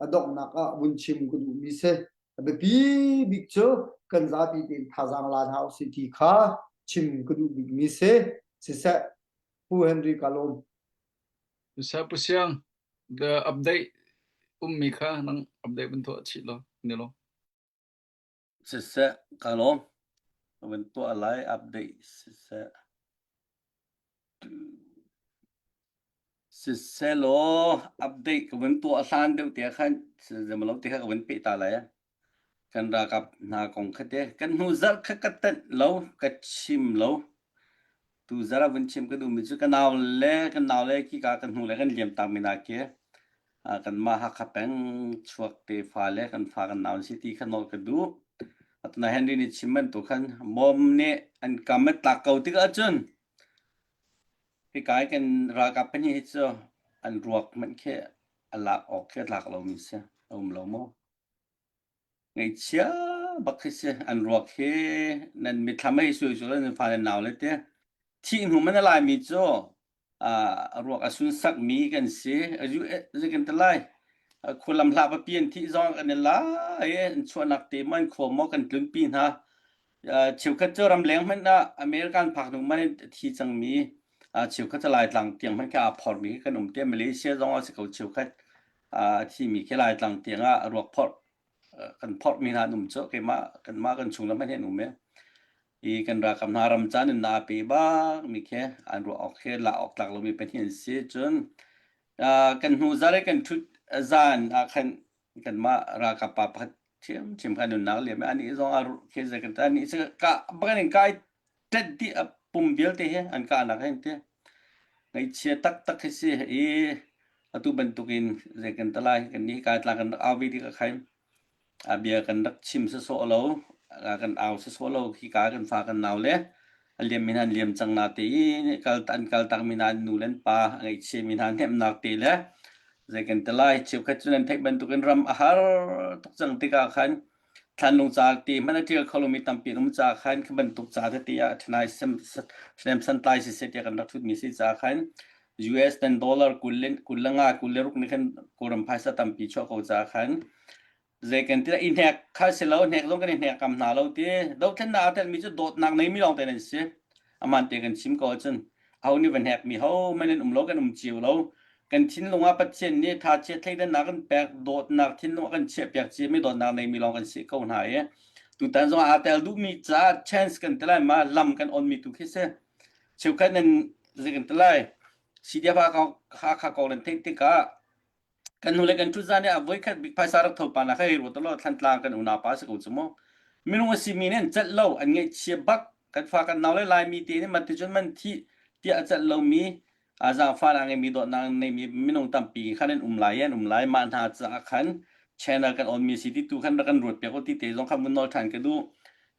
a donghnak ah vun chim ka duhmi si. A biapi bik cu kan zapi tein thazaang la hna u sih ti kha chim ka duh bikmi si. Siseh, Pu Henry ka lawm. Siseh, Pu Siang, the update ummi kha nang update bantuk a chih law, ni law. Siseh, ka lawm. Ka van tuah lai update siseh. Siseh law, update ka van tuah hlan deuh te khan, siseh ma lo te kha ka van peh ta lai. Kan ralkap hna kong kha te, kan hnu zarh kha ka tanh lo, ka chim lo. Tu zarh a van chim ka duhmi cu ka nau le, kan nau le kika kan hnu le kan liam takmi hna khi, aa, kanmah Hakha peng chuak te fa le kan fa kan nau an si ti kha nawl ka duh. Atu na Henry nih chim man tu khan bawm nih an kam tlak ko tikah cun hika i kan ralkap pahnih hi cu an ruak hmanh khi a lak awk khi a tlak lomi si, a um lo maw? Ngaihchia bak hi si, an ruak hi nan mitthlam hi suai suai nan fa nan nau le te. Thih hnu man a laimi cu, aa, a ruak a sunsakmi kan si. A zu, eh, zei kan ti lai. A khualam hlah papi an thih zong kan i la, eh, an chuahnak te maw, an khua maw kan tlunpi hna. Aa, cheukhat cu ramleng hmanh ah American phak hnu man a thi cangmi, aa, cheukhat cu Laitlang tiang hmanh khi aa phorhmi kan um te. Malaysia zong a si ko cheukhat, aa, a thimi khi Laitlang tiang ah a ruak phorh, aa, kan phorhmi hna an um cu. Keimah, kanmah kan chung lam hmanh hi an um i, i kan ralkap hna ram caan in na a pe bak mi khi an ruah awk khi la awk tlak lomi pahnih an si. Cun, aa, kan hnu zarh i kan ṭhut zan ah khan kanmah ralkap pa pakhat thiam thiam kha nunnak liam i, anih zong a ruh khi zei kan ti, anih si ka bak in kai ṭet dih a pum vialte hi an kahnak hin ti. Ngaihchia taktak hi si i, atu bantukin zei kan ti lai, kan ni kai tlang kan rak au ve dih ka khan. A bia kan rak chim sawsawh lo, a, kan au sawsawh lo, hika kan fa kan nau le a liam mi hna liam cang na te i, kal, an kaltak mi hna nu le an pa, a ngaihchia mi hna hnemhnak te le zei kan ti lai. Cheukhat cun an theih bantukin ram a har tuk cang tikah khan thlanlung ca te hmanh a ṭial kho lomi tampi an um caah khan kha bantuk ca tete ah ṭhanaisem, ṭhanemsan tlai siseh tiah kan rak ṭhutmi si caah khan U S dan dollar kul le, kul le nga, kul le ruk nih khan Kawlram phaisa tampi chuah ko caah khan zei kan ti dah i hnek kha si lo, hnek zong kan i hnek kam hna lo ti. Dothlennak a telmi cu dawtnak neimi lawngte nan si. A hmante kan chim ko ahcun aho nih van hnek mi ho hmanh in um lo, kan um cio lo. Kan thinlung ah Pathian nih ṭha chiat thleidannak kan pek, dawtnak thinlung ah kan chiahpiak cio mi dawtnak neimi lawng kan si ko hna i tutan zong aa tel duhmi caah chance kan ti lai ma, lam kan onmi tu khi si. Cheukhat nan zei kan ti lai. C D F Hakha, Hakha Kawng nan theih tikah kan hnu le kan ṭhut zan i a voikhat bik phaisa rak tho pa nak kha hei ruat law, Thantlang kan unau pa si ko cu maw? Minung a simi nih an cat lo, an ngaihchia bak, kan fa kan nau le Laimi te nih mah ti cun man thih tiah a cat lomi, aa, zaangfahnak ngeimi, dawtnak neimi minung tampi khan an um lai, an um lai, mah hna caah khan channel kan onmi si ti tu khan rak kan ruat piak ko ti te zong kha vun nawl ṭhan ka duh.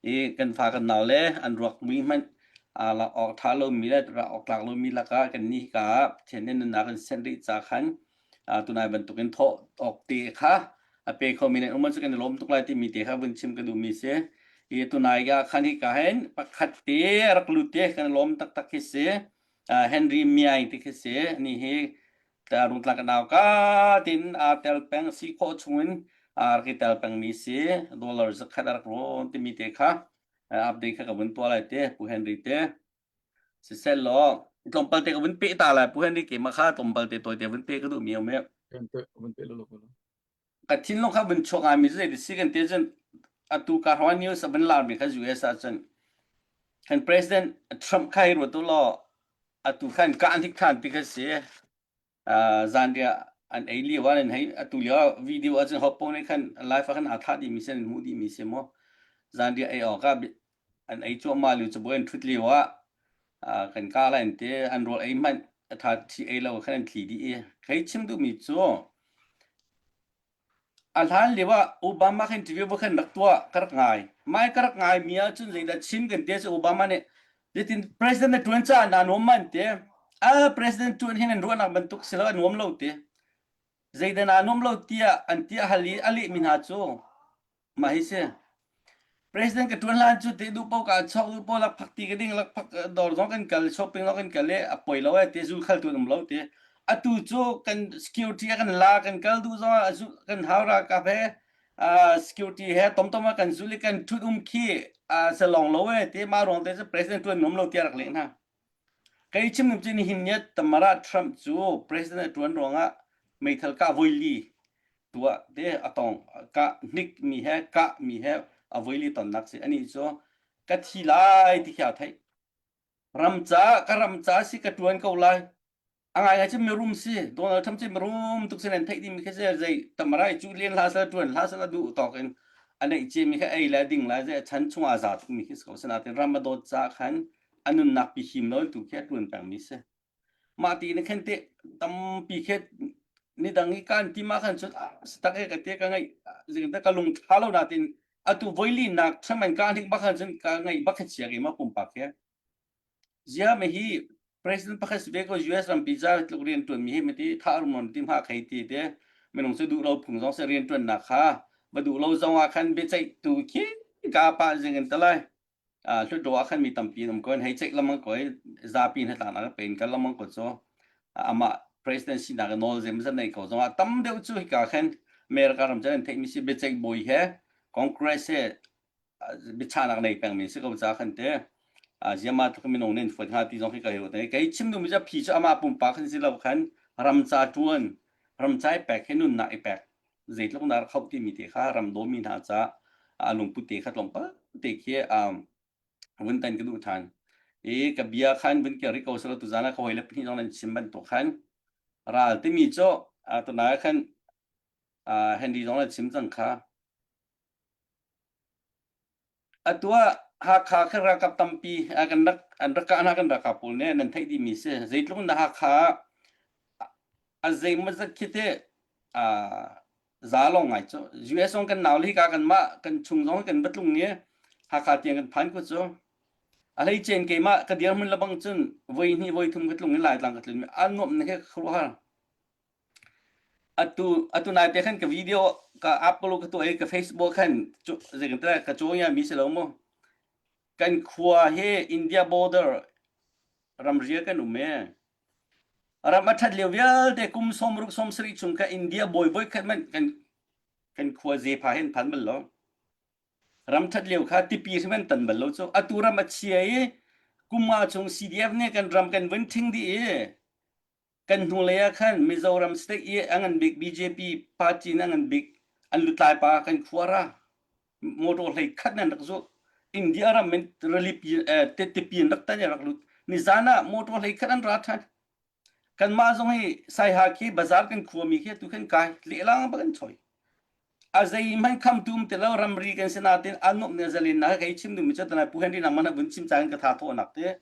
I kan fa kan nau le an ruakmi hmanh, aa, lak awk ṭha lomi le rak awk tlak lomi lakah kannih hika Pathian nih nunnak kan sianh rih caah khan, aa, tunai bantukin thawh awk te kha a pe khomi nan um ahcun kan i lawm tuk lai timi te kha vun chim ka duhmi si. I tunai ah khan hika hin pakhat te a rak lut te kan i lawm taktak khi si. Aa, Henry Miai ti khi si. Anih hi ta rung tlang kan au ka tin aa tel peng si khawh chungin aa rak i tel pengmi si. Dollar zakhat a rak rawn timi te kha, aa, update kha ka vun tuah lai te, Pu Henry te. Sisehlaw tlawmpal te ka vun peh ta lai, Pu Henry, keimah kha tlawmpal te tawite vun peh ka duhmi a um e. Kan peh, vun peh lo lo ko lo. Ka thinlung kha vun chuak ngaimi cu zei ti si kan ti cun, atu ka hrawng news a vun larmi kha U S ah cun kan President Trump kha hei ruat uh law, atu khan kah an hik ṭhan ti kha si. Aa, zanriah an ei lio ah nan hei, atu lio ah video ah cun hopoh nih khan live ah khan aa thah dihmi si, an hmuh dihmi si maw? Zanriah ei awkah bi-, an ei cuahmah lio cu bawi an ṭhut lio ah, aa, kan kah lai an ti, an rawl ei hmanh a ṭha ṭhi ei lo khan an thli dih i, kei chim duhmi cu a hlan lio ah Obama kha interview va khan rak tuah ka rak ngai. Mah ka rak ngaimi ahcun zeidah chim kan ti cu Obama nih, zeitin President na ṭuan caah naa nuam mah an ti. A President ṭuan hi nan ruahnak bantuk si lo, a nuam lo ti. Zeidah naa nuam lo tiah an ti a hal i a lehmi hna cu mah hi si. President ka ṭuan hlan cu teh duh paoh ka chawk duh paoh, lakphak ti ka ding, lakphak, eh, dawr zong kan kal, shopping zong kan kal le a poi lo eh ti, zulh khal tu an um lo ti. Atu cu kan security a kan la, kan kal duh zong ah a zulh, kan hau ralkap he, ah, security he tomtom ah kan zulh i kan ṭhut um khi, ah, si lawng lo eh ti, mah ruang te cu President ṭuan nuam lo tiah rak leh hna. Kei chim ning cu nihin ni ah Tamara Trump cu President a ṭuan ruangah meithal kah voi li tuah te a tong, kah hnik mi he, kah mi he a voi li tonnak si. Anih cu ka thi lai ti khi aa theih. Ram ca, ka ram ca si, ka ṭuan ko lai. A ngaingai cu mirum si, Donald Trump cu mirum tuk si, nan theih dihmi kha si, zei Tamara i cu lian hla sal, ṭuan hla sal a duh tawk in a neih cia mi kha ei lai ding lai, zei a chan chungah a za tukmi khi si ko sinain ram a dawt caah khan a nunnak pi him lo in tu khi a ṭuan pengmi si. Mah ti nih khan teh tampi khi nidang i kan ti mah khan cun, ah, si tak e ka ti, ka ngaih, ah, zing ka lung ṭha lo nain atu voi linak Trump an kah hnik bak khan cun ka ngaih bak kha chia keimah pumpak khi. Zia mi hi President pakhat si ve ko, U S rampi ca tluk rianṭuan mi hi mi ti, thah rum nawn ti hmah kha ti te, minung cu duh lo phung zong si, rianṭuannak kha va duh lo zong ah khan biaceih tu khi ka pah zing in ta lai. Aa, hluttaw ah khan mi tampi an um ko in, hei ceih lamang ko i, zapi hnatlaknak pei in kal lamang ko cu, aa, amah president sinak a nawl zeizat nei ko zong ah tam deuh cu hika khan America ram can an theihmi si, biaceih bawi he, Congress he, aa, biachahnak nei pengmi si ko caah khan te, aa, ziahmah tluk minung nih an fuat hnga ti zong khi ka hi ruat. Kei chim duhmi cu a phi cu amah pumpak khan si lo khan, ram ca ṭuan, ram ca i pek he nunnak i pek, zeitluk nak rak hauh timi te kha ram dawmi hna caah a lungput te kha tlawmpal te khi, um, vun tan ka duh ṭhan. I ka bia khan vun kir rih ko seh law, tuzan ah ka hawile pahnih zong nan chim bantuk khan ral timi cu, aa, tunai khan, aa, Henry zong nan chim cang kha. Atu ah Hakha kha ralkap tampi, aa, kan rak, an rak kah hna, kan ralkap pawl nih nan theih dihmi si. Zeitluk in Hakha ah a zeimawzat khi te, aa, za lawng ngai cu. U S zong kan nau le hika kanmah kan chung zong kan va tlung i, Hakha tiang kan phan ko cu. A hlei cen keimah ka dir hmun labang cun voi hnih voi thum ka tlung in Laitlang ka tlun mi a nuamh na he ka khuaruahhar. Atu, atu naite khan ka video ka upload ka tuah i ka Facebook khan cu-, zei kan ti lai, ka cawng ya mi si lo maw? Kan khua he India border ramria kan um e. Ram a ṭhat lio vialte kum sawmruk sawmsarih chung kha India bawi voi khat man kan, kan khua zepha he an phan bal lo. Ram ṭhat lio kha tipi hrim an tan bal lo cu. Atu ram a chia i kum nga chung C D F nih kan ram kan vun ṭhing dih i kan hnulei ah khan Mizoram state i a ngan bik B J P party in a ngan bik an lutlai pa kan khua ra. Motor hlei khat nan rak zulh. India ram min rali pi, eh, te, te pi an rak tan i rak lut. Nizan ah motor hlei khat an ra ṭhan. Kanmah zong hi Saiha khi bazar kan khuami khi tu khan kai lehlang bak kan chawi. A zei hman kham tum ti lo, ramri kan si natin a nuamh nih a zalen nak kei chim duhmi cu tanai Pu Henry nangmah na vun chim caan ka tha thawhnak te.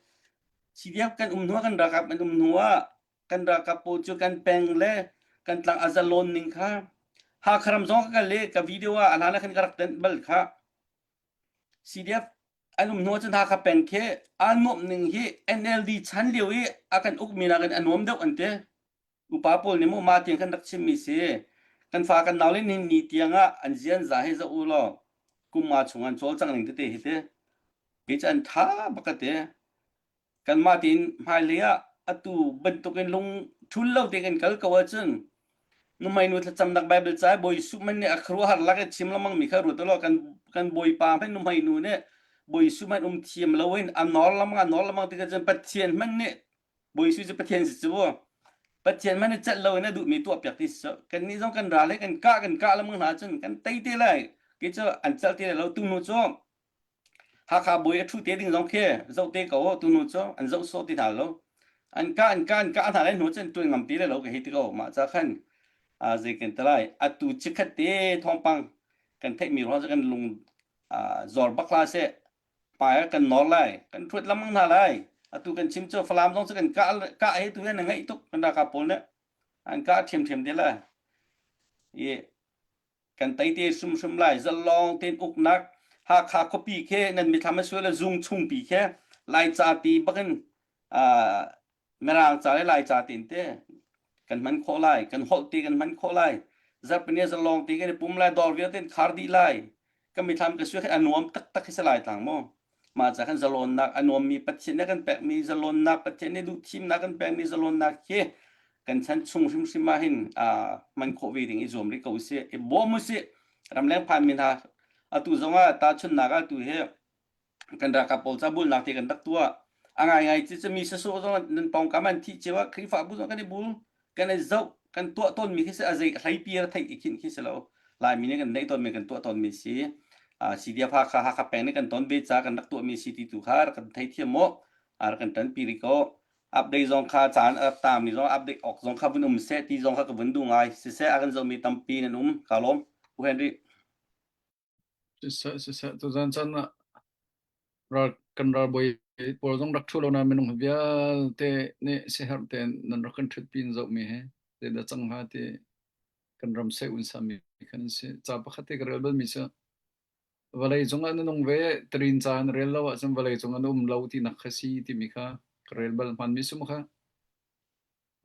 C D F kan um hnu ah, kan ralkap kan um hnu ah kan ralkap pawl cu kan peng le kan tlang a zalon ning kha. Hakha ram zong ka kal le ka video ah a hlan ah khan ka rak ten bal kha. C D F an um hnu ah cun Hakha peng khi a nuamh ning hi N L D chan lio i a kan ukmi nakin a nuam deuh an ti. Upa pawl nih maw mah tiang kan rak chimmi si. Kan fa kan nau le nihin ni tiangah an zianza he zoh u law, kum nga chung an cawlcang ning tete hi te. Kei cu an ṭha bak ka ti. Kanmah tein hmailei ah atu bantukin lung ṭhul lo te kan kal ko ahcun, nuhmei nu thlacamnak Baibal ca i bawi suh hmanh nih a khuaruahhar lak i chim lengmang mi kha ruat u law, kan, kan bawipa hmanh nuhmei nu nih bawi suh hmanh um thiam loin a nor lengmang, a nor lengmang tikah cun Pathian hmanh nih bawi suh cu Pathian si cu. Pathian hmanh nih celh loin a duhmi tuahpiak ti si cu. Kannih zong kan ral he kan kah, kan kah lengmang hna cun kan tei te lai. Kei cu an celh te lai lo, tu hnu cu Hakha bawi a ṭhu te ding zong khi zoh te ko, tu hnu cu an zoh sawh ti hna lo. An kah, an kah, an kah hna lai hnu cun ṭuan ngam te lai lo ka hei ti ko. Mah ca khan, aa, zei kan ti lai, atu cikhat te thawngpang kan theihmi ruang cu kan lung, aa, zor bak hlah seh. Hmai ah kan nor lai, kan ṭhuat lengmang hna lai. Atu kan chim cu Falam zong cu kan kah, kah he tu he na ngaih tuk kan ralkap pawl nih. An kah ṭhiamṭhiam te lai. I kan teite hrimhrim lai, zalong tein uknak, Hakha khuapi khi nan mitthlam a sual le zung chungpi khi Laica ti bakin, aa, Mirang ca le Laica tein te kan hman khawh lai, kan holh te kan hman khawh lai, Zarhpini zalong te kan i pum lai, dawr vialte in khar dih lai, kan mitthlam ka sual khin a nuam taktak hi si lai tlang maw? Mah ca khan zalonnak a nuammi Pathian nih kan pekmi zalonnak, Pathian nih duhthimnak kan pekmi zalonnak khi kan chan chung hrimhrim ah hin, aa, hman khawh ve ding i zuam rih ko u sih, i bawm u sih. Ramleng phanmi hna atu zongah tahchunhnak ah atu hi kan ralkap pawl ca bulhnak te kan rak tuah. A ngaingai cih cu mi sasawh zong nan pawngkam an thih cio ah Khrihfabu zong kan i bul, kan i zoh, kan tuah tawnmi khi si a zei hleipi a theih i khinh khi si lo. Laimi nih kan neih tawnmi, kan tuah tawnmi si. Aa, C D F Hakha, Hakha peng nih kan ton ve ca kan rak tuahmi si ti tu kha rak kan theithiam maw? Aa, rak kan ṭanpi rih ko. Update zong kha caan a rak tangmi zong, update awk zong kha vun um seh ti zong kha ka vun duh ngai. Siseh, a kan zohmi tampi nan um. Ka lawm, Pu Henry. Siseh, siseh, tuzan caan ah ral, kan ralbawi pawl zong rak ṭhu lo nain minung vialte nih siaherh tein nan rak kan ṭhutpi in zohmi hi zeidah cang hnga ti kan ram seih un sami khan an si. Ca pakhat te ka rel balmi cu vawlei cungah na nung ve, Trin ca na rel lo ahcun vawlei cungah na um lo tinak kha si timi kha ka rel bal hmanmi sum kha.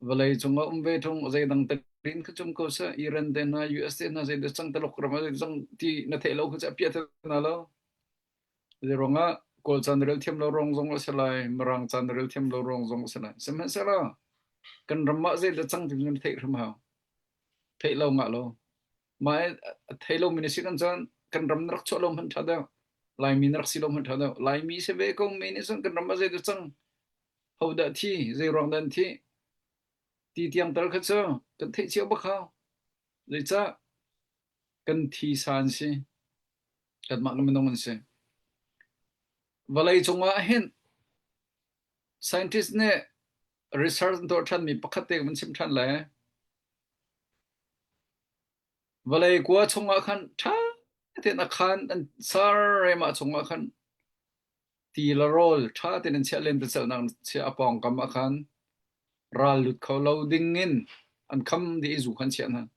Vawlei cungah um ve thung, zeidang Trin kha cum ko seh, Iran te hna, U S te hna, zeidah cang, Taluk ram ah zeidah cang ti na theih lo kha cu a piah te hna lo. Zei ruangah Kawl ca na rel thiam lo ruang zong a si lai, Mirang ca na rel thiam lo ruang zong a si lai. Sihmanhsehlaw kan ram ah zeidah cang ti na theih hrim hau. Theih lo ngah lo. Mah i a thei lomi na si kan cun kan ram na rak chuah lo hmanh ṭha deuh, Laimi na rak si lo hmanh ṭha deuh. Laimi si ve ko mi nih cun kan ram ah zeidah cang, hodah thi, zei ruang dah an thi ti tiang tal kha cu kan theih cio bak hau. Zeicah kan thi sa an si, kanmah kan minung an si. Vawlei cungah hin scientist nih research an tuah ṭhanmi pakhat te kan chim ṭhan lai. Vawlei kua chungah khan ṭha tein a khan an sar, mah chungah khan ti le rawl ṭha tein an chiah, len tecelhnak an chiah, a pawngkam ah khan ral lut kho lo ding in an kham dih i zu khan chiah hna.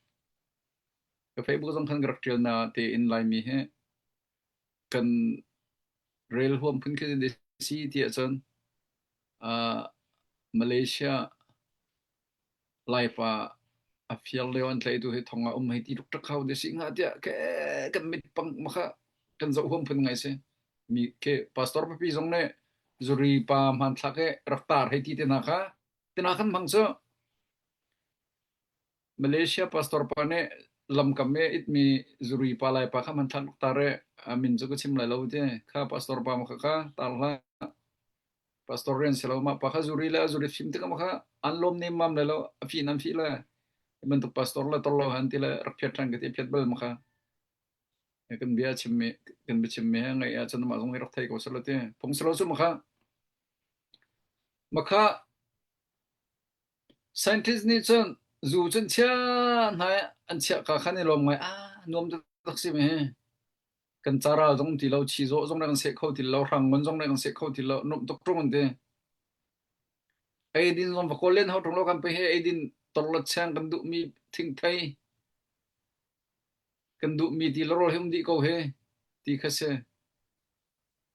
Ka Facebook zong khan ka rak ṭial na tein Laimi hi kan rel huam phun khin ding si ti ahcun, aa, Malaysia Laipa a fial lio an tleitu hi thong a um hei ti tuk tak kho ding si hnga tiah ke kan mit pang makha kan zoh huam phun ngai si. Mi ke pastor papi zong ne zuri pa hmanthlak e rak tar hei ti te hna kha tina kan hmang cu Malaysia pastor pa ne lamkam e itmi zuri pa Laipa kha hmanthlak rak tar e a min cu ka chim lai lo te kha pastor pa makha kha tar hlah. Pastor rian si lo mah pa kha zuri le a zuri fim tikah makha an lawm nem mam lai lo a fih nan fih lai. Bantuk pastor le tol lo han ti le rak phiat ṭhan ka ti phiat bal makha. Kan bia chimmi, kan bia chimmi he ngai ah cun mah zong i rak thei ko si lo ti phung si lo cu makha. Makha scientist nih cun zu cun chiah hna an chiah ka khan i lawm ngai a nuam taktak si mi he. Kan caral zong ti lo, chizawh zong rak kan seh kho ti lo, hrangngon zong rak kan seh kho ti lo, nuamh tuk ṭung an ti. Eidin zong va kawl len ho ṭung lo kan pei he, eidin tawrhlat chang kan duhmi thingthei kan duhmi ti larawl hi um dih ko he ti kha si.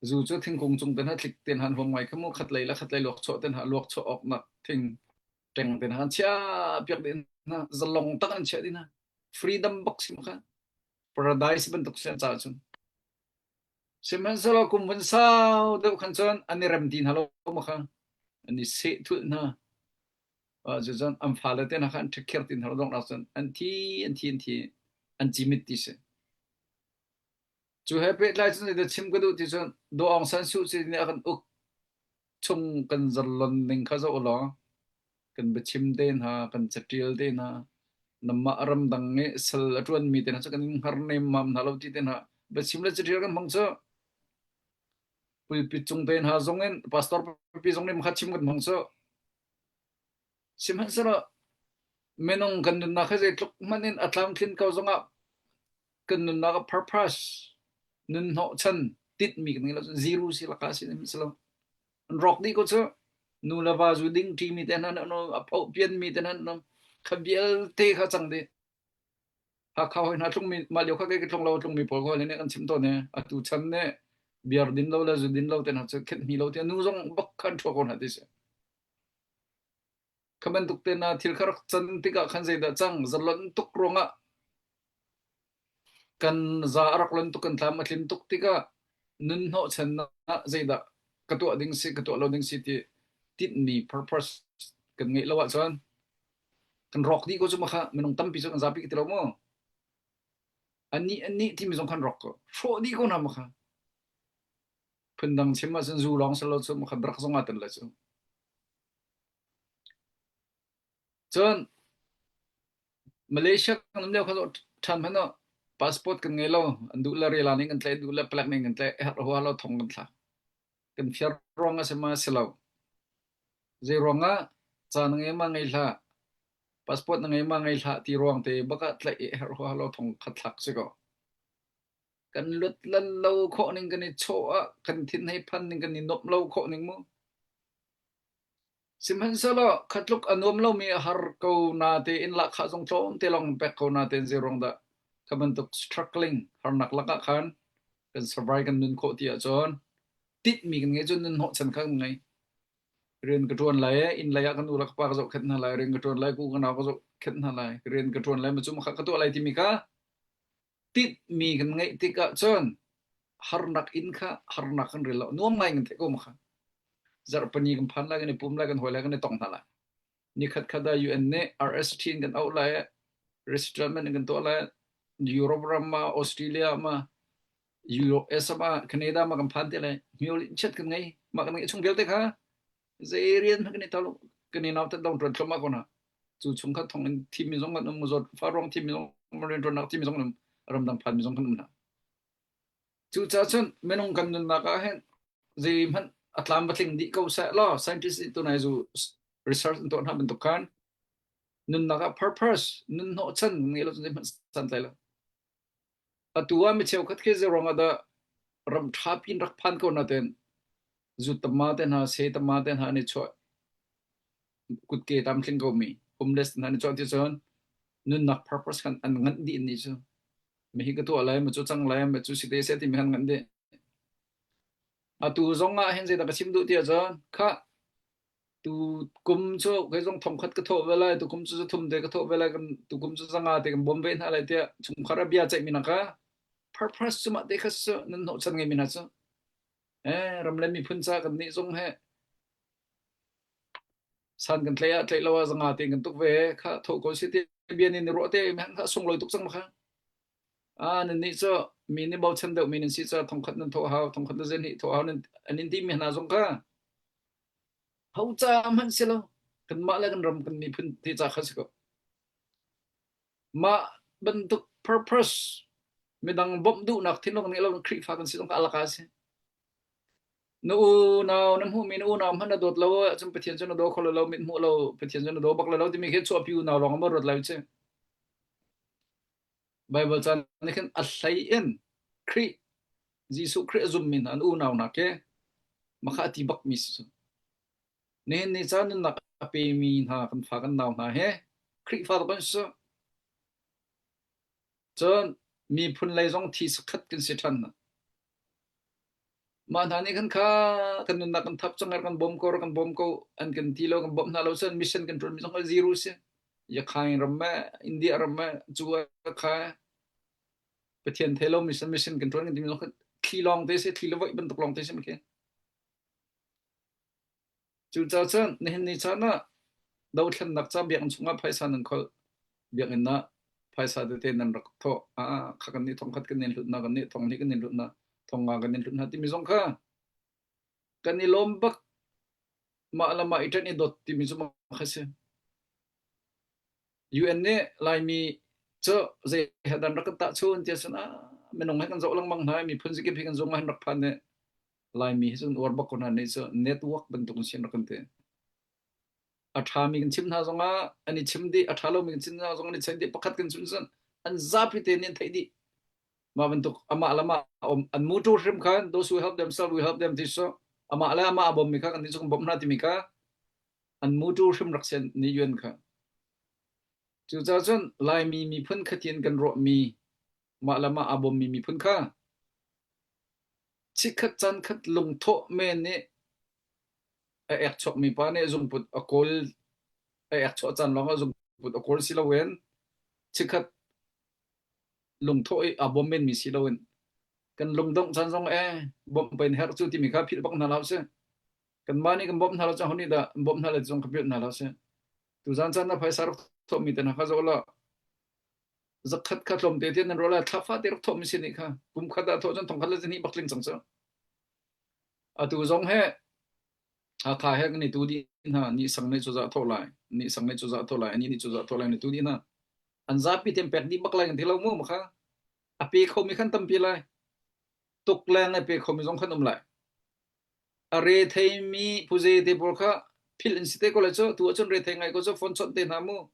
Zu cu thingkung cung te hna tlik te hna an huam ngai kha mu, khatlei le khatlei luak chuah te hna luak chuah awknak thing ṭeng te hna an chiah piak dih hna, zalong tak an chiah dih hna. Freedom bak si makha. Paradise bantuk si an ca cun. Sihmanhsehlaw kum vun sau deuh khan cun an i rem ti hna lo makha. An i seh thulh hna. Cucun an fale te hna kha an ṭhekher ti hna lo dongnak cun an thi, an thi, an thi, an cimit ti si. Cu he pehtlai cun zeidah chim ka duh ti cun Daw Aung San Suu Kyi nih a kan uk chung kan zalon ning kha zoh law, kan biachim te hna, kan caṭial te hna, namah ramdang i sal a ṭuanmi te hna cu kan in hngar nem mam hna lo ti te hna biachim le caṭial kan hmang cu pulpit cung te hna zong in pastor papi zong nih makha chim kan hmang cu. Sihmanhsehlaw minung kan nunnak he zeitluk hmanh in a tlamtlin ko zongah kan nunnak a purpose, nun hnawh chan, tinhmi kan ngei lo cun zero si laka si, si lo. An rawk dih ko cu nu le va zu ding ṭimi te hna an um, a phoh pianmi te hna an um, kha vialte kha cang dih. Hakha hoi hna tlungmi, mah lio kha kei ka tlung lo, tlungmi pawl kha hoi nih kan chim tawn i atu chan nih biar din lo le zu din lo te hna cu khenh hni lo tiah nu zong bak khan ṭhua ko hna ti si. Kha bantuk te hna thil kha rak can tikah khan zeidah cang, zalon tuk ruangah kan za a rak lon tuk, kan tlam a tlin tuk tikah nun hnawh chan ah zeidah ka tuah ding si, ka tuah lo ding si ti tinhmi purpose kan ngeih lo ahcun kan rawk dih ko cu makha, minung tampi cu kan zapi ka ti lo maw? Anih, anih timi zong khan rawk ko. Hrawh dih ko hna makha. Phundang chim ahcun zu lawng si lo cu makha, drak zong aa tel lai cu. Cun Malaysia kan um lio kha zoh ṭhan hmanh uh passport kan ngei lo, an duh le rela nih kan tlaih, duh le plak nih kan tlaih, herh hua lo thong kan thlah. Kan fiar ruang a si ma si lo. Zei ruangah ca na ngei ma ngei hlah, passport na ngei ma ngei hlah ti ruang te bakah tlaih i herh hua lo thong khat thlak si ko. Kan lut lal lo khawh ning kan i chawh ah, kan thin hei phan ning kan i nuamh lo khawh ning mu. Sihmanhsehlaw khatluk a nuam lomi a har ko natein lahkhah zong tlawmte lawng pek ko natein zei ruang dah kha bantuk struggling harnak lakah khan kan survive kan nun khawh ti ahcun tinhmi kan ngei cun nun hnawh chan kha kan ngei. Rian ka ṭuan lai, inn lei ah kan u le ka pa ka zoh khenh hna lai, rian ka ṭuan lai, ku ka nau ka zoh khenh hna lai, rian ka ṭuan lai, macu makha ka tuah lai timi kha tinhmi kan ngeih tikah cun harnak in kha harnak kan rel lo, nuam ngai kan theih ko makha. Zarh pahnih kan phan lai, kan i pum lai, kan hawi lai, kan i tong hna lai. Nikhat khat ah U N nih R S T in kan auh lai, resettlement in kan tuah lai, Europe ram ah, Australia ah, U S ah, Canada ah kan phan te lai, hmio linchet kan ngei, mah kan ngei chung vialte kha zei rian hmanh kan i tau lo, kan i nautat dong ṭuan tlawm ah ko hna. Cu chung kha thong in thimmi zong kan um, zawt fa ruang thimmi zong, rian ṭuannak thimmi zong kan um, ramdang phanmi zong kan um hna. Cucaah cun minung kan nunnak ah hin zeihmanh a tlam va tling dih ko seh law, scientist nih tunai zu research an tuah hna bantuk khan nunnak ah purpose, nun hnawh chan ngeih lo cun zeihmanh san tlai lo. Atu ah mi cheukhat khi zei ruangah dah ram ṭha pin rak phan ko natein zu tama te hna, se tama te hna an i chuah, kutke tam tling ko mi homeless te hna an i chuah ti cun nunnak purpose khan an nganh dih an ni cu. Mi hi ka tuah lai, mi cu cang lai, mi cu si te seh timi khan nganh dih. Atu zong ah hin zeidah ka chim duh tiah cun, kha, tu kum cu kei zong thongkhat ka thawh ve lai, tu kum cu zathum te ka thawh ve lai, kan, tu kum cu zanga te kan bawm ve hna lai tiah chungkhar a bia ceihmi hna kha purpose cu mah te kha cu nan hnawh chan ngeimi hna cu, eh, ram le miphun ca kan nih zong he san kan tlaih ah tlaih lo ah zanga te kan tuk ve kha thawh ko si ti bia nih ruah te mi hang kha sung lo tuk cang ma kha. Ah, nannih cu mi nih bochan deuh mi nan si cu thongkhat nan thawh hau, thongkhat le zehnih thawh hau nan, an in ti mi hna zong kha ho ca hmanh si lo. Kanmah le kan ram kan miphun ti ca kha si ko. Mah bantuk purpose, midang bawmh duhnak thinlung nih lo Khrihfa kan si zong kha a lak a si. Na unau, na hmuhmi na unau hmanh na dawt lo ahcun Pathian cu na daw kho lo, lo, mit hmuh lo, Pathian cu na daw bak lo, lo timi khi chuahpi unau lawng a ruat lai u si. Baibal ca nih khin a hlei in Khrih, Jesuh Khrih a zummi hna an unau hna khi makha a ti bakmi si cu. Nihin ni ca nunnak a pemi hna kan fa kan nau hna he Khrihfa tuk an si. Cun miphun lei zong thi sakhat kan si ṭhan hna. Mah hna nih khan kha kan nunnak kan thap cang, kan bawm ko, kan bawm ko, an kan ti lo, kan bawmh hna lo cun mission kan ṭuanmi zong kha zero si. Yakhain ram mah, India ram mah, cu a kha Pathian thei lo mission, mission kan ṭuan kan timi zong kha thli lawng te si, thli le voih bantuk lawng te si mah khi. Cucaah cun nihin ni caan ah dothlennak ca biakinn chungah phaisa nan kholh, biakinn ah phaisa tete nan rak thawh. Aa, kha kan nih thongkhat kan in hlutna, kan nih thonghnih kan in hlutna, thongnga kan in hlutna timi zong kha kan i lawm bak, mah le mah i ṭan i dawt timi cu mah kha si. U N nih Laimi cu zei he dan rak kan tahchunh tiah cun, ah, minung he kan zoh lengmang hna, miphun zikip hi kan zung ah hin rak phan nih Laimi hi cun uar bak ko hna nih cu network bantuk in sin rak kan ti. A ṭhami kan chim hna zongah an i chim dih, a ṭha lomi kan chim hna zong an i chim dih, pakhat kan chim cun an zapi te nih an theih dih. Mah bantuk amah le amah a um, an mutu hrim khan, those who help themselves will help them, ti so. Amah le amah a bawmmi kha kan nih cu kan bawmh hna timi kha an mutu hrim rak si an nih U N kha. Cucaah cun Laimi miphun kha ti in kan ruahmi, mah le mah aa bawmmi miphun kha chikhat caankhat lungthawh men nih a ek chuakmi pa nih zungput a kawl, a ek chuah caan lawngah zungput a kawl si loin chikhat lungthawh i aa bawm menmi si loin kan lungdongh caan zong e bawmh pei in herh cu timi kha philh bak hna hlah usih. Kanmah nih kan bawmh hna lo cang, ho nih dah an bawmh hna lai ti zong kha philh hna hlah usih. Tuzan caan ah phaisa rak thawhmi te hna kha zoh law, zakhat kha tlawmte tiah nan ruah lai, thlafate rak thawhmi si nih kha, kum khat ah thawh cun thongkhat le zahnih bak tling cang cu. Atu zong he, Hakha he kan i tu dih hna, nih sang nih cozah thawh lai, nih sang nih cozah thawh lai, anih nih cozah thawh lai, kan i tu dih hna. An zapi te an pek dih bak lai kan ti lo mu, makha a pe khomi khan tampi lai. Tukleng a pe khomi zong khan um lai. A retheimi puzei te pawl kha philh in si te ko lai cu, tu ahcun rethei ngai ko cu, phone chawnh te hna mu.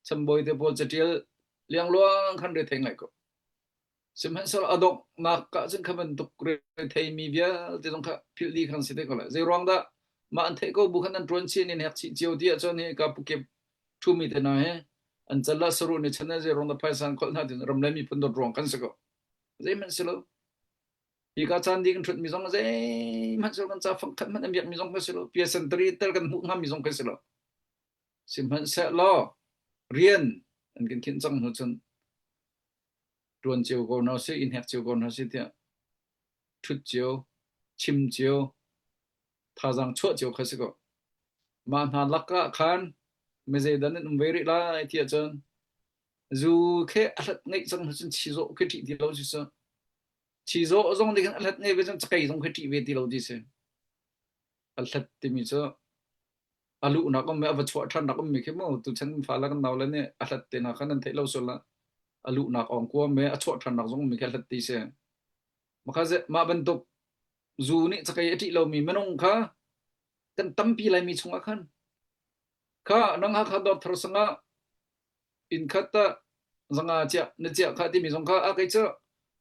Chambawi te pawl caṭial liangluang khan rethei ngai ko. Sihmanhsehlaw a donghnak ah cun kha bantuk retheimi vialte zong kha philh dih khan si te ko lai. Zeiruang dah mah an theih ko bu khan an ṭuan chih, an in hek chih cio ti ahcun hi ka pukip ṭhumi te hna hi an cal ah saruh nih chan ah zeiruang dah phaisa an kholh hna ti ram le miphun dawt ruang khan si ko. Zeihmanh si lo. Hi ka caan dih kan ṭhutmi zong zeihmanh si lo, kan ca fangkhat hmanh an biakmi zong kha si lo, pia sentari tel kan hmuh hnga mi zong kha si lo. Sihmanhsehlaw rian an kan khinh cang hnu cun ṭuan cio ko hna si, in hek cio ko hna si tiah ṭhut cio, chim cio, thazaang chuah cio kha si ko. Mah hna lakah khan mizeidan in um ve rih lai tiah cun zu khi a hlat ngeih cang hnu cun chizawh khi ṭih ti lo si. Chizawh zong nih khan a hlat ngeih ve cun cakei zong khi ṭih ve ti lo ti si. A hlat timi cu a luhnak um, a va chuah ṭhannak ummi khi mu, tuchan kan fale kan nau le nih a hlat te hna kha nan theih lo sual ah a luhnak awng kuam, a chuah ṭhannak zong ummi khi a hlat ti si. Makha mah bantuk zu nih cakei a ṭih lomi minung kha kan tampi lai mi chungah khan kha nang Hakha dawt thar sangah inn khat ah zanga ciah, na ciah kha timi zong kha, a kei cu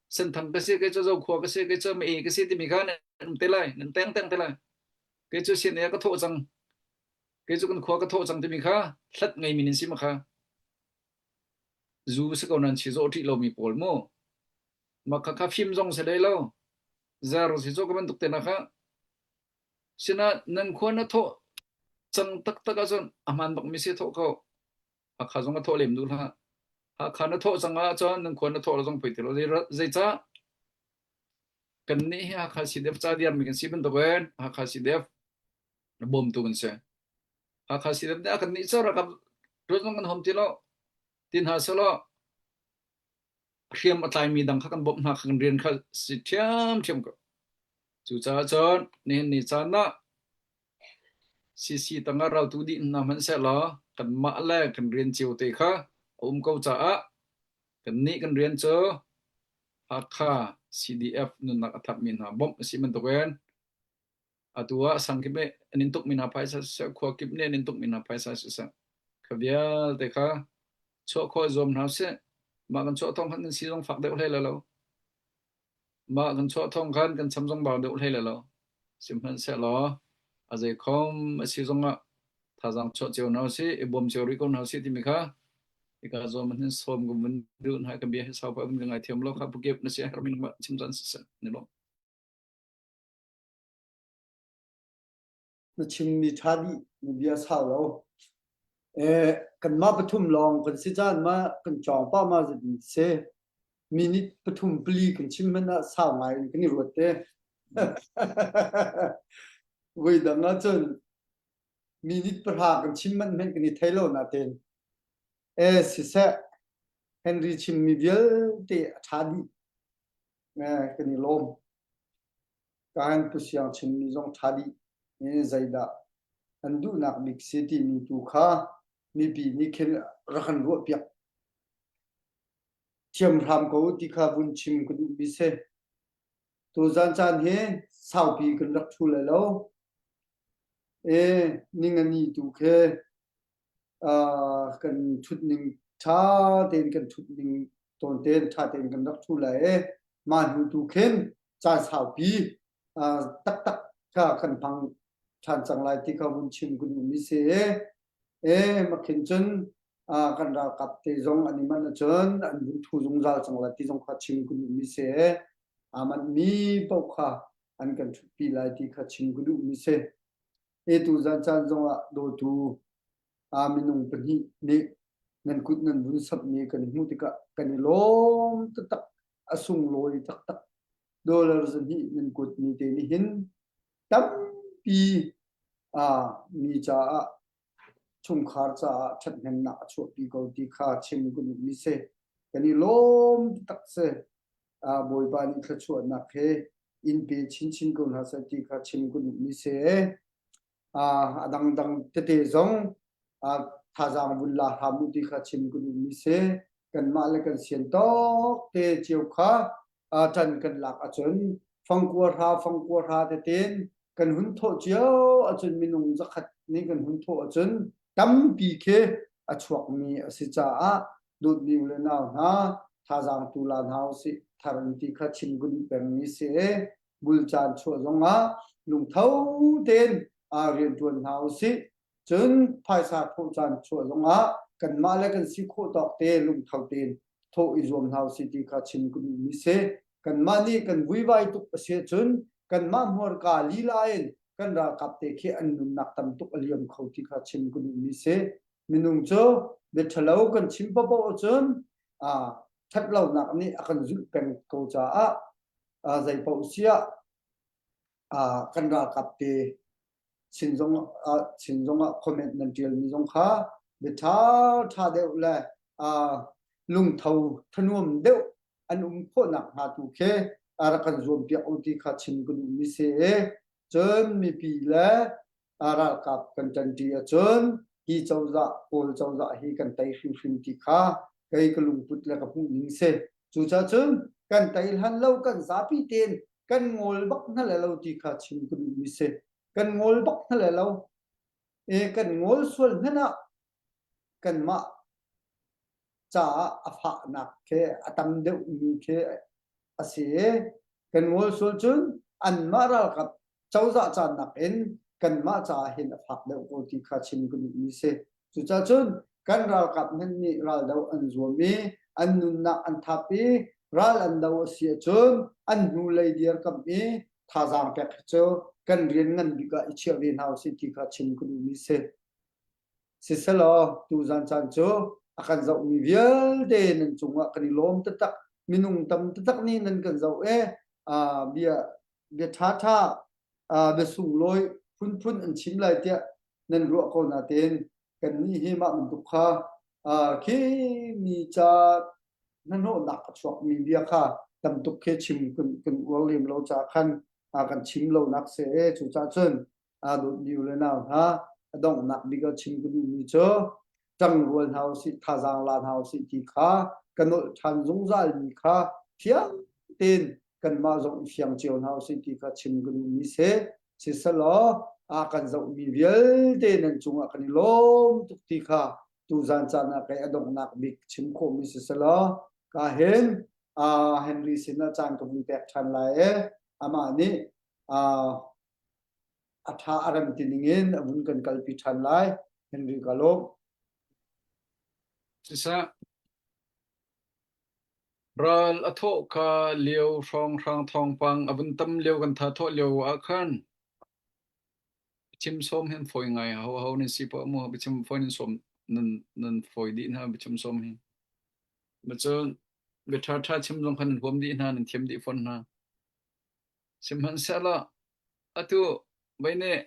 Senthang ka si, kei cu Zokhua ka si, kei cu Mae ka si timi kha nan um te lai, nan tengteng te lai. Kei cu C N A ka thawh cang, kei cu kan khua ka thawh cang timi kha hlat ngeimi nan si makha. Zu si ko nan chizawh ṭih lomi pawl mu. Makha kha fim zong si dei lo. Zer si cu ka bantuk te hna kha Sina nang khua na thawh cang taktak ah cun a hmaan bak mi si thawh ko. Hakha zong a thawh lem duh hlah. Hakha na thawh cang ah cun nang khua na thawh lo zong poi ti lo. Zei ra-, zeicah? Kannih hi Hakha C D F ca diarmi kan si bantukin Hakha C D F na bawmtu kan si. Hakha C D F nih a kannih cu ralkap ruat zong kan hawm ti lo. Ti hna seh law, hriam a tlaimi dang kha kan bawmh hna kha kan rian kha si ṭhiamṭhiam ko. Cucaah cun nihin ni caan ah C C tangah raltu dih hna hmanh sehlaw, kanmah le kan rian cio te kha a um ko caah kannih kan rian cu Hakha C D F nunnak a thamhmi hna bawmh a si bantukin atu ah sang kip nih an in tukmi hna phaisa siseh, khua kip nih an in tukmi hna phaisa siseh, kha vialte kha chuah khawh zuam hna usih. Mah kan chuah thawng khan kan si zong fak deuh hlei lai lo. Mah kan chuah thawng khan kan cham zong bau deuh hlei lai lo. Sihmanhsehlaw a zeikhom a si zongah thazaang chuah cio hna usih, i bawm cio rih ko hna usih timi kha i ka zuam hin sawm ka vun duh hna. Ka bia hi saupai vun ka ngai thiam lo kha, pukip na si a herh mi nangmah chim caan siseh, ni lo. Na chimmi ṭha dih, na bia sau lo. Eh, kanmah pathum lawng kan si caan mah kan cawng pah mah zat si. Minit pathum pali kan chim hmanh ah sau ngai in kan i ruat te. Voi dang ah cun minit pahra kan chim hmanh hmanh kan i thei lo nain. Eh, siseh, Henry chimmi vialte a ṭha dih. Eh, kan i lawm. Ka han Pu Siang chimmi zong ṭha dih. Eh, zeidah an duhnak bik si timi tu kha mipi nih khin rak kan ruahpiak. Thiam hram ko ti kha vun chim ka duhmi si. Tuzan caan hi saupi kan rak ṭhu lai lo. Eh, ning a ni tu khi, ah, kan ṭhutning ṭha tein kan ṭhutning tawn tein ṭha tein kan rak ṭhu lai. Eh, mah hnu tu khin caan saupi, ah, taktak kha kan hmang ṭhan cang lai ti kha vun chim ka duhmi si. Eh, mah khin cun, ah, kan ralkap te zong an i manh ahcun an vun ṭhu zungzal cang lai ti zong kha chim ka duhmi si. Aa manmi paoh kha an kan ṭhutpi lai ti kha chim ka duhmi si. Eh, tuzan caan zongah dawtu, aa, minung pahnih nih nan kut nan vun sapmi kan hmuh tikah kan i lawm taktak. A sunglawi taktak dollar zahnih nan kuatmi te nih hin tampi, aa, mi caah, chungkhar caah ṭhathnemnak a chuahpi ko ti kha chim ka duhmi si. Kan i lawm taktak si. Aa, Bawipa nih thluachuahnak he in pe chinchin ko hna seh ti kha chim ka duhmi si. Aa, a dangdang tete zong, aa, thazaang vun la hram u ti kha chim ka duhmi si. Kanmah le kan sian tawk te cio kha, aa, ṭan kan lak ahcun fangkua hra, fangkua hra tetein kan hun thawh cio ahcun minung zakhat nih kan hun thawh ahcun tampi khi a chuakmi a si caah dawtmi u le nau hna, thazaang tu la hna usih, thar in ti kha chim ka duh pengmi si. Bul caan chuah zongah lungtho tein, aa, rianṭuan hna usih. Cun phaisa thawh caan chuah zongah kanmah le kan si khawh tawk te lungtho tein thawh i zuam hna usih ti kha chim ka duhmi si. Kanmah nih kan vuivai tuk a si ahcun kanmah hmuarka lila in kan ralkap te khi an nunnak tam tuk a liam kho ti kha chim ka duhmi si. Minung cu biaṭhalo kan chim paohpaoh ahcun, aa, ṭhatlonak nih a kan zulh peng ko caah, aa, zeipaoh si ah, aa, kan ralkap te Chin zong, aa, Chin zongah comment nan ṭialmi zong kha biaṭha ṭha deuh le, aa, lungtho thanuam deuh an um khawhnak hnga tu khi, aa, rak kan zuampiak u ti kha chim ka duhmi si. Cun mipi le, aa, ralkap kan ṭanṭi ahcun hi cozah, Kawl cozah hi kan tei hrimhrim ti kha kei ka lungput le ka hmuh ning si. Cucaah cun kan tei hlan lo, kan zapi tein kan ngol bak hna lai lo ti kha chim ka duhmi si. Kan ngol bak hna lai lo. Eh, kan ngol sual hmanh ah kanmah caah a fahnak khi a tam deuhmi khi a si. Kan ngol sual cun anmah ralkap cozah caan nakin kanmah caah hin a fak deuh ko ti kha chim ka duhmi si. Cucaah cun kan ralkap hmanh nih ral do an zuam i an nunnak an thap i ral an do a si ahcun an hnulei dir kamh i thazaang pek hi cu kan rian ngan bik ah i chiah ve hna usih ti kha chim ka duhmi si. Siselaw, tuzan caan cu a kan zohmi vialte nan cungah kan i lawm taktak, minung tam taktak nih nan kan zoh e, aa, bia, bia ṭha ṭha, aa, bia sunglawi phunphun an chim lai tiah nan ruah ko nain kannih hi mah bantuk kha, aa, khi mi ca hnahnawhnak a chuakmi bia kha tam tuk khi chim kan, kan uar lem lo caah khan, aa, kan chim lonak si e. Cucaah cun, aa, dawtmi u le nau hna, a donghnak bik ah chim ka duhmi cu ṭangrual hna usih, thazaang la hna usih ti kha ka nolh ṭhan zungzalmi kha fiang tein kanmah zong i fiang cio hna usih ti kha chim ka duhmi si. Siselaw, aa kan zohmi vialte nan cungah kan i lawm tuk ti kha tuzan caan ah kei a donghnak bik chim khawhmi siselaw, ka hin, aa, Henry sinah caan ka vun pek ṭhan lai e. Amah nih, aa, a ṭha a rem ti ningin a vun kan kalpi ṭhan lai. Henry ka lawm. Sisa, ral a thawh kha lio hrawng hrang thawngpang a vun tam lio kan tha thawh lio ah khan biachim sawm hin fawi ngai. Aho, aho nan si pah mu, biachim fawi nan sawm, nan, nan fawi dih hna, biachim sawm hi. Macun bia ṭha ṭha chim zong khan nan huam dih hna, nan thiam dih fawn hna. Sihmanhsehlaw, atu vei nih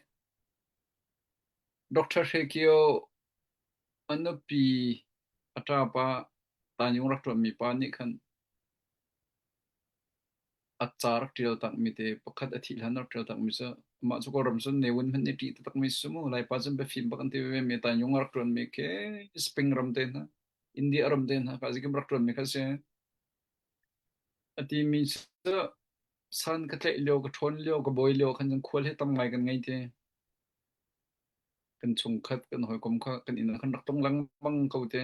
Doctor Hre Kio a nupi a ṭapa Tanyung rak ṭuanmi pa nih khan a ca rak ṭial takmi te, pakhat a thih hlan rak ṭial takmi cu, amah cu Kawlram cun Newin hmanh nih ṭih taktakmi si mu, Laipa cun biafim bak an ti vemi, Tanyung a rak ṭuanmi khi Spring ram te hna, India ram te hna, kha zeikim rak ṭuanmi kha si. A timi cu san ka tlaih lio, ka ṭhawn lio, ka bawi lio khan cun khual he tam ngai kan ngei te. Kan chungkhat, kan hawikom kha kan inn ah khan rak tong lengmang ko te.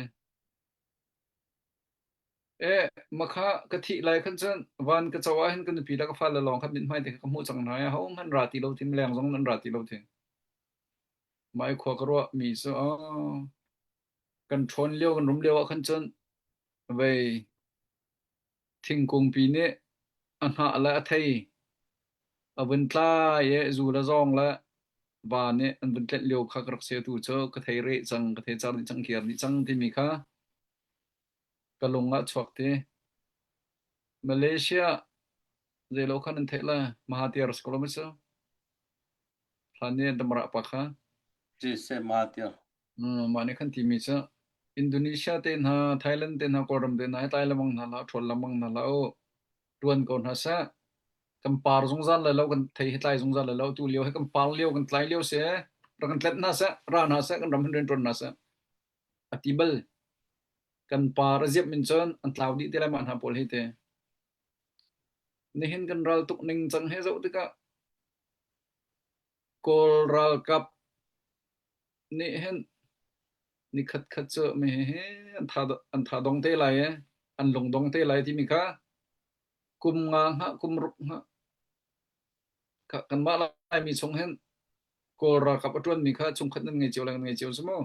Eh, makha ka thih lai khan cun van ka co ah hin ka nupi le ka fale lawng kha mithmai te kha ka hmuh cang hna. Aho hmanh ra ti lo ti, mileng zong nan ra ti lo ti. Mah i khua ka ruahmi cu, aw, kan ṭhawn lio, kan rum lio ah khan cun vei thingkungpi nih a hnah le a thei a vun tlai i zu le zawng le va nih an vun tlenh lio kha ka rak si. Atu cu ka thei reh cang, ka thei car dih cang, kiar dih cang timi kha ka lung ah chuak ti. Malaysia zei lo kha nan theih lai, Mahathir si ko lo maw si? Hlan nih an damrah pa kha. Si, si, Mahathir. Hmm, mah nih khan timi cu Indonesia te hna, Thailand te hna, Kawlram te hna, hi tlai lamang hna hlah, ṭhawn lamang hna hlah u. Ṭuan ko hna seh. Kan par zungzal lai lo, kan thei hi tlai zungzal lai lo, tu lio hi kan par lio, kan tlai lio seh. Rak kan tlet hna seh, ra hna seh, kan ram hin rian ṭuan hna seh. A ti bal. Kan par a ziap min cun an tlau dih te lai mah hna pawl hi te. Nihin kan ral tuk ning cang he zoh tikah Kawl ralkap nih hin nikhat khat cu mi hi, hi an tha, an tha dong te lai e, an lung dong te lai timi kha kum nga hngah, kum ruk hngah kha kanmah Laimi chung hin Kawl ralkap a ṭuanmi kha chungkhat nan ngei cio le kan ngei cio cu maw?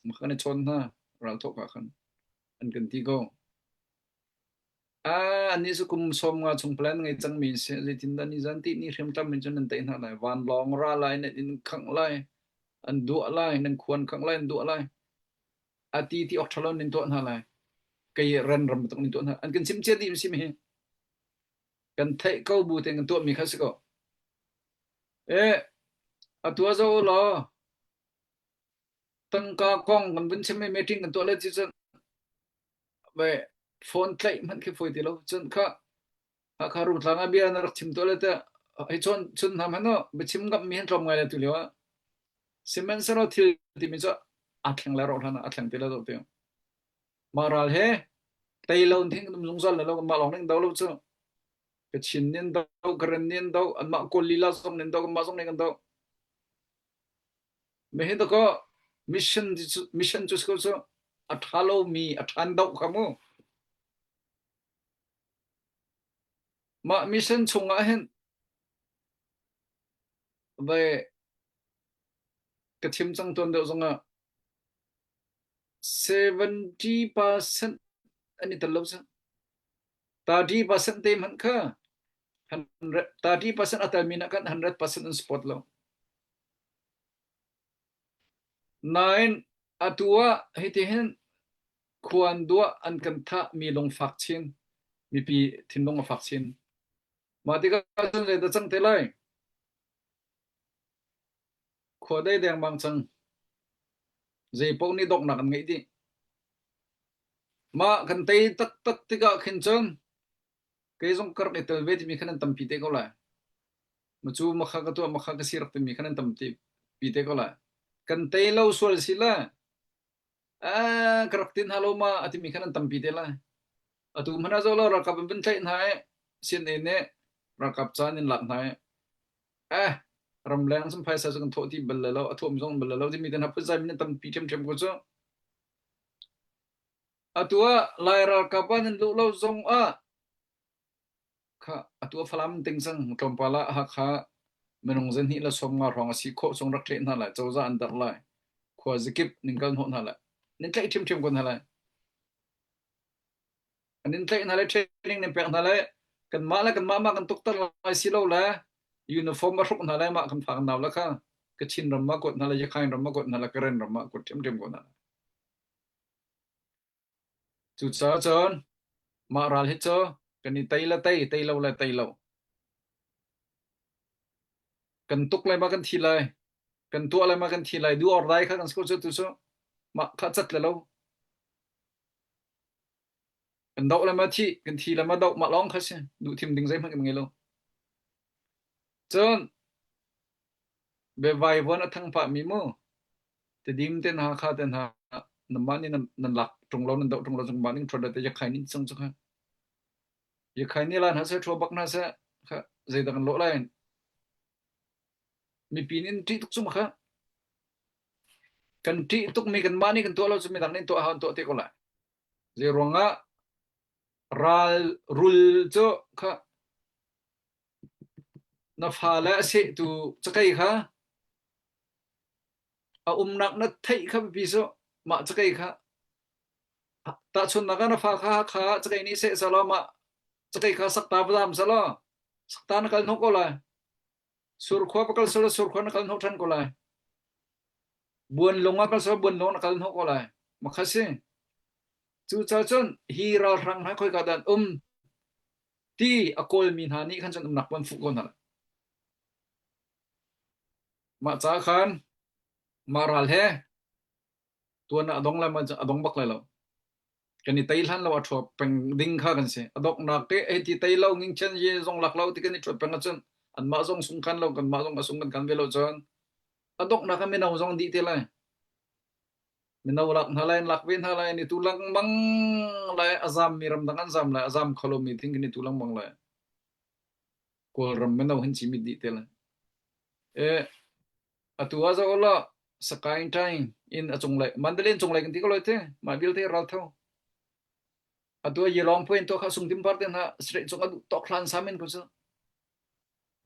Mah kan i chawn hna, ralthawh kha khan an kan ti ko. A, annih cu kum sawm nga chung plan ngei cangmi an si. Zeitindah nizan ti ni hriamtlam in cun nan tei hna lai? Vanlawng ra lai, nan inn khangh lai, an duah lai, nan khuan khangh lai, an duah lai. A ti ti awk ṭha lo nin tuah hna lai. Kei ran ram tuk nin tuah hna. An kan chim cia dih mi si mi hi. Kan theih ko bu tein kan tuahmi kha si ko. Eh, a tuah zo law. Tangka kong kan vun chim i meeting kan tuah le ti cun, vai, phone tlaih hmanh khi fawi ti lo. Cun kha, Hakha Rung Tlang ah bia na rak chim tuah le te, hei chawn chun hna hmanh aw, biachim ngamh mi hin tlawm ngai le tu lio ah. Sihmanhsehlaw thil timi cu a thleng le rawh hlan ah a thleng ti le dawh ti. Mah ral he tei lo, thing kan um zungzal le lo, mah lawng ning do lo cu. Kachin nin do, Karen nin do, anmah Kawl lila zong nin do, kanmah zong nin kan do. Mi hi tuk aw, mission ti cu, mission cu si ko cu a ṭha lo mi, a ṭhan deuh kha mu. Mah mission chungah hin vai ka chim cang tuan deuh zongah seventy percent an i tel lo cu. Thirty percent te hmanh kha Hundred, thirty percent a tel mi nakhat hundred percent an support lo. Nain a tu ah hiti hin khuan duah an kan thah mi lung fak chin, mipi thinlung a fak chin. Mah tikah cun zei dah cang te lai? Khua dei deng mang cang. Zei paoh nih dawknak an ngeih dih. Mah kan tei taktak tikah khin cun kei zong ka rak i tel ve timi khan an tampi te ko lai. Macu makha ka tuah, makha ka si rak timi khan an tampi te ko lai. Kan tei lo sual si lai. A, ka rak tin halo ma a timi khan an tampi te lai. A tu hmanh ah zoh lo ralkap an vun tlaih hna eh, C N A nih ralkap caan in lak hna eh. A, ramleng cun phaisa cu kan thawh ti bal lo, a thawhmi zong bal lo timi te hna phunzai min an tampi ṭhiamṭhiam ko cu. A tu ah Lai ralkap ah nan luh lo zong ah kha atu a Falam ning cang, tlawmpal ah Hakha minung zahnih le sawmnga hrawng a si khawh cung rak ṭheh hna lai, cozah an darh lai, khua zakip ning kal hnawh hna lai, nin tlaih ṭhiamṭhiam ko hna lai. An nin tlaih hna lai, training nin pek hna lai, kanmah le kanmah mah kan tukter lai si lo le, uniform a hruk hna lai, mah kan fak nau le kha, Kachin ram mah kuat hna lai, Yakhain ram mah kuat hna lai, Karen ram mah kuat ṭhiamṭhiam ko hna lai. Cucaah cun mah ral hi cu kan i tei le tei, tei lo le tei lo. Kan tuk lai mah kan thi lai, kan tuah lai mah kan thi lai, do or die kha kan si ko cu tu cu mah kha cat le lo. Kan doh lai mah thih, kan thi lai mah doh, mah lawng kha si, duhthim ding zeihmanh kan ngei lo. Cun biavai vuan a thang pahmi mu, Tedim te hna, Hakha te hna, nanmah nih nan, nan lak ṭung lo, nan doh ṭung lo, cun mah ning ṭhuat te Yakhain nih cang cu kha. Yakhain nih la hna seh, ṭhuabak hna seh, kha zeidah kan lawh lai? Mipi nih an ṭih tuk cu kha. Kan ṭih tukmi kanmah nih kan tuah lo cu midang nih an tuah hau, an tuah te ko lai. Zeiruangah ral rul cu kha na fale a sehtu cakei kha a umnak na theih kha biapi cu mah cakei kha tahchunhnak ah na fa kha, kha cakei nih seh seh law, mah cakei kha sakta va zam seh law, sakta na kal hnawh ko lai. Surkhua va kal seh law, surkhua na kal hnawh ṭhan ko lai. Buanlung ah kal seh law, buanlung na kal hnawh ko lai. Makha si. Cucaah cun hi ralhrang hna khoika dah an um ti a kawlmi hna nih khan cun umnak puan fuh ko hna lai. Mah ca khan mah ral he tuan ah a dong lai, mah a dong bak lai lo. Kan i tei hlan lo a ṭhuah peng ding kha kan si. A donghnak te hei ti tei lo, ngingchian ye zong lak lo ti kan i ṭhuat peng ahcun anmah zong sung kan lo, kanmah zong a sung kan kan ve lo cun a donghnak ah mino zong dih te lai. Mino lak hna lai, an lak ve hna lai, an i tu lengmang lai, a zammi ramdang an zam lai, a zam kho lomi thing kan i tu lengmang lai. Kawlram mino hin chim i dih te lai. Eh, atu ah zoh law, Sakaing ṭai in a cunglei, Mandalay in cunglei kan ti ko lai te, mah vialte ral tho. Atu ah Yalong phuai in tuah kha sungtim par te hna, sreh cung a duh tawk hlan sam in ko cu.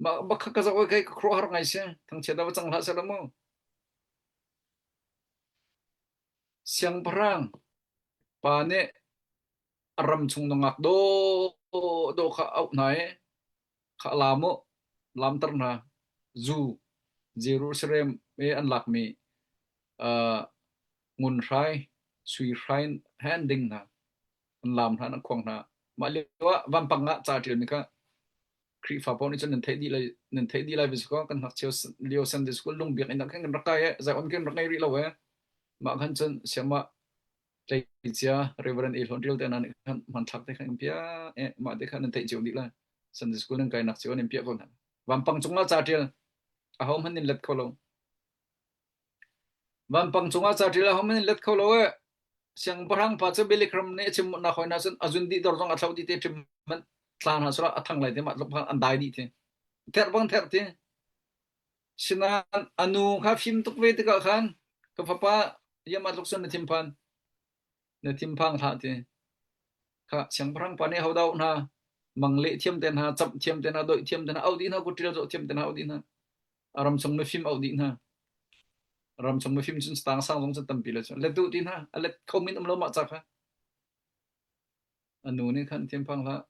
Mah bakha ka zoh kei ka khruahhar ngai si, thangchiat ah va cang hlah seh law mu. Siangpahrang pa nih a ram chung nungak dawh dawh kha auh hna i kha lam uh, lamter hna, zu, Jerusalem i an lakmi, aa, ngun hrai, sui hrai he an ding hna, an lam hna, an khuang hna. Mah lio ah vampang ah ca ṭialmi kha Khrihfa paoh nih cun nan theih dih lai, nan theih dih lai ve si ko, kan ngakchia lio Sunday school lungbiak in ah khin kan rak kai e, Zion khin rak ngei rih lo e. Mah khan cun siamah tleicia Reverend i hlawn ṭial te nan khan hmanthlak te khan in pia e, mah te khan nan theih cio dih lai. Sunday school nan kainak cio nan pia ko hna. Vampang cungah ca ṭial, ahohmanh in let kho lo. Vampang cungah ca ṭial, ahohmanh in let kho lo e. Siangpahrang pa cu Billy Graham nih a chim nak hoi hna cun a zun dih dor zong a thloh dih te ṭhim hmanh tla hna sula a thang lai te mah tluk an dai dih te. Therh bang therh te. Sinain a nu kha fim tuk ve tikah khan ka fapa yam a tluk cun na thimphan, na thimphang hlah te. Kha siangpahrang pa nih ho dah hna, mang leh thiam te hna, camh thiam te hna, doih thiam te hna, auh dih hna, kuṭial zoh thiam te hna, auh dih hna. A ram chung mifim auh dih hna. A ram chung mifim cun stang sang zong cun tampi le cun let duh ti hna. A let kho min um lo mah ca kha. A nu nih khan thiam phang hlah.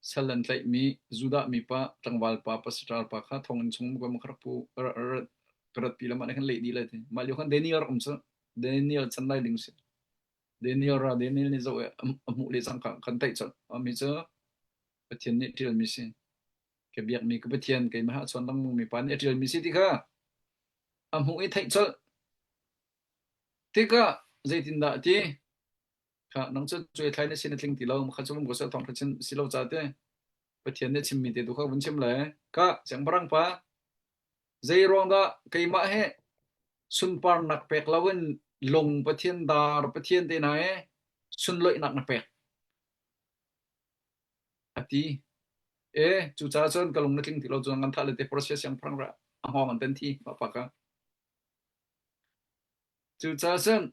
Salan tlaih mi, Judah mi pa, tlangval pa, pastor pa kha, thong in chung mu ka mu kharak pu, rat, rat, rat pi lama ne khan leh di lai te. Ma liu khan Daniel ram sa, Daniel chan lai ding si. Daniel ra, Daniel ni zo e, am, amu le sang kha, kan tai chot, ami cha, Pathian ni trial mi si. Ke biak mi ka Pathian, ke maha chon dang mu mi pa ni trial mi si ti kha. Amu i tai chot. Ti kha, zai tin da ti. Kha, nang chun chui thlai na sin a tling ti lo, ma kha chum ko sa thong kha chin si lo cha te. Pathian ne chim mi te tu kha vun chim le. Kha, chang parang pa. Zei ruang da, kei ma he. Sun par nak pek lo in long Pathian dar, Pathian te na he. Sun loi nak na pek. Ati. E, chu cha chun ka lung na tling ti lo chun ngan tha le te process yang parang ra. Ang hong an ten thi, ma pa ka. Chu cha chun,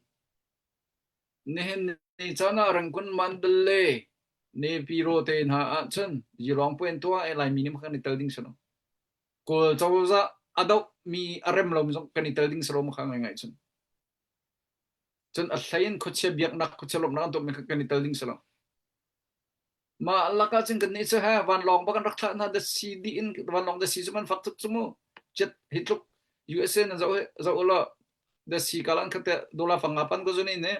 nihin ni chana Rangoon Mandalay, Naypyidaw te na a chun, Geelong puen tua e lai mi ni ma kha ni tel ding sa lo. Kul chau za a dau mi a rem lo mi zong ka ni tel ding sa lo ma kha ngai ngai chun. Chun a hlei in khuachia biak nak, khuachia lop nak an tua mi kha ka ni tel ding sa lo. Ma laka ching kan ni chu ha, van long ba kan rak thlah na da si di in, van long da si chu man fak tuk chu mu. Chet hi tluk U S A na zau, zau lo. Da si ka lan kha te dollar fang nga pan ko zu ni ne.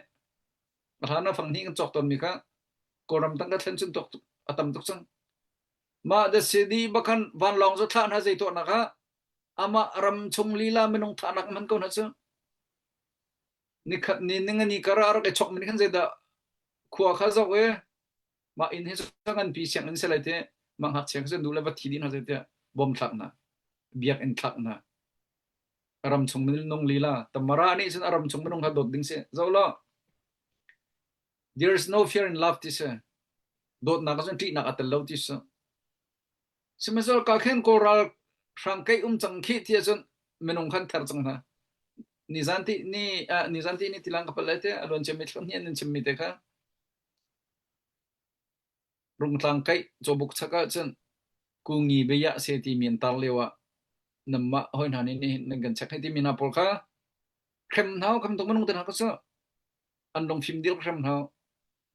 A thlah na fang ni kan chok ton mi kha. Ko ram tang ka thlen chun tok tuk, a tam tuk chang. Ma da si di ba kan van long zu thlah na zei to na kha. Ama ram chung lila minung thlah nak man ko na chu. Ni khat ni ning ani kara arak e chok min khan zeda khua kha zau e. Ma in he sang an pi siang in se lai te. Ma ngak siang se du le va thi din ha zai te. Bom thlak na. Biak in thlak na. Aram chung min nung lila. Tamara ni sun aram chung minung ha dot ding se. Zau lo. There is no fear in love ti se. Dot na ka sun ti na ka tel lo ti se. Sima zol ka khen ko ral hrang kei um chang khi ti a chun minung khan thar chang na. Ni zan ti ni, ah, ni zan ti ni tilang ka pal lai te, a luan chem mi thlang hian in chem mi te kha. Rung tlang kei, cho buk chak a chun, ku ngi be ya se ti mian tar leo a. Nam ma hoi na ni ni, nan kan chak hai ti mi na pol kha. Khrem hnau, khrem tuk minung te na ka sa. An long phim dil khrem hnau.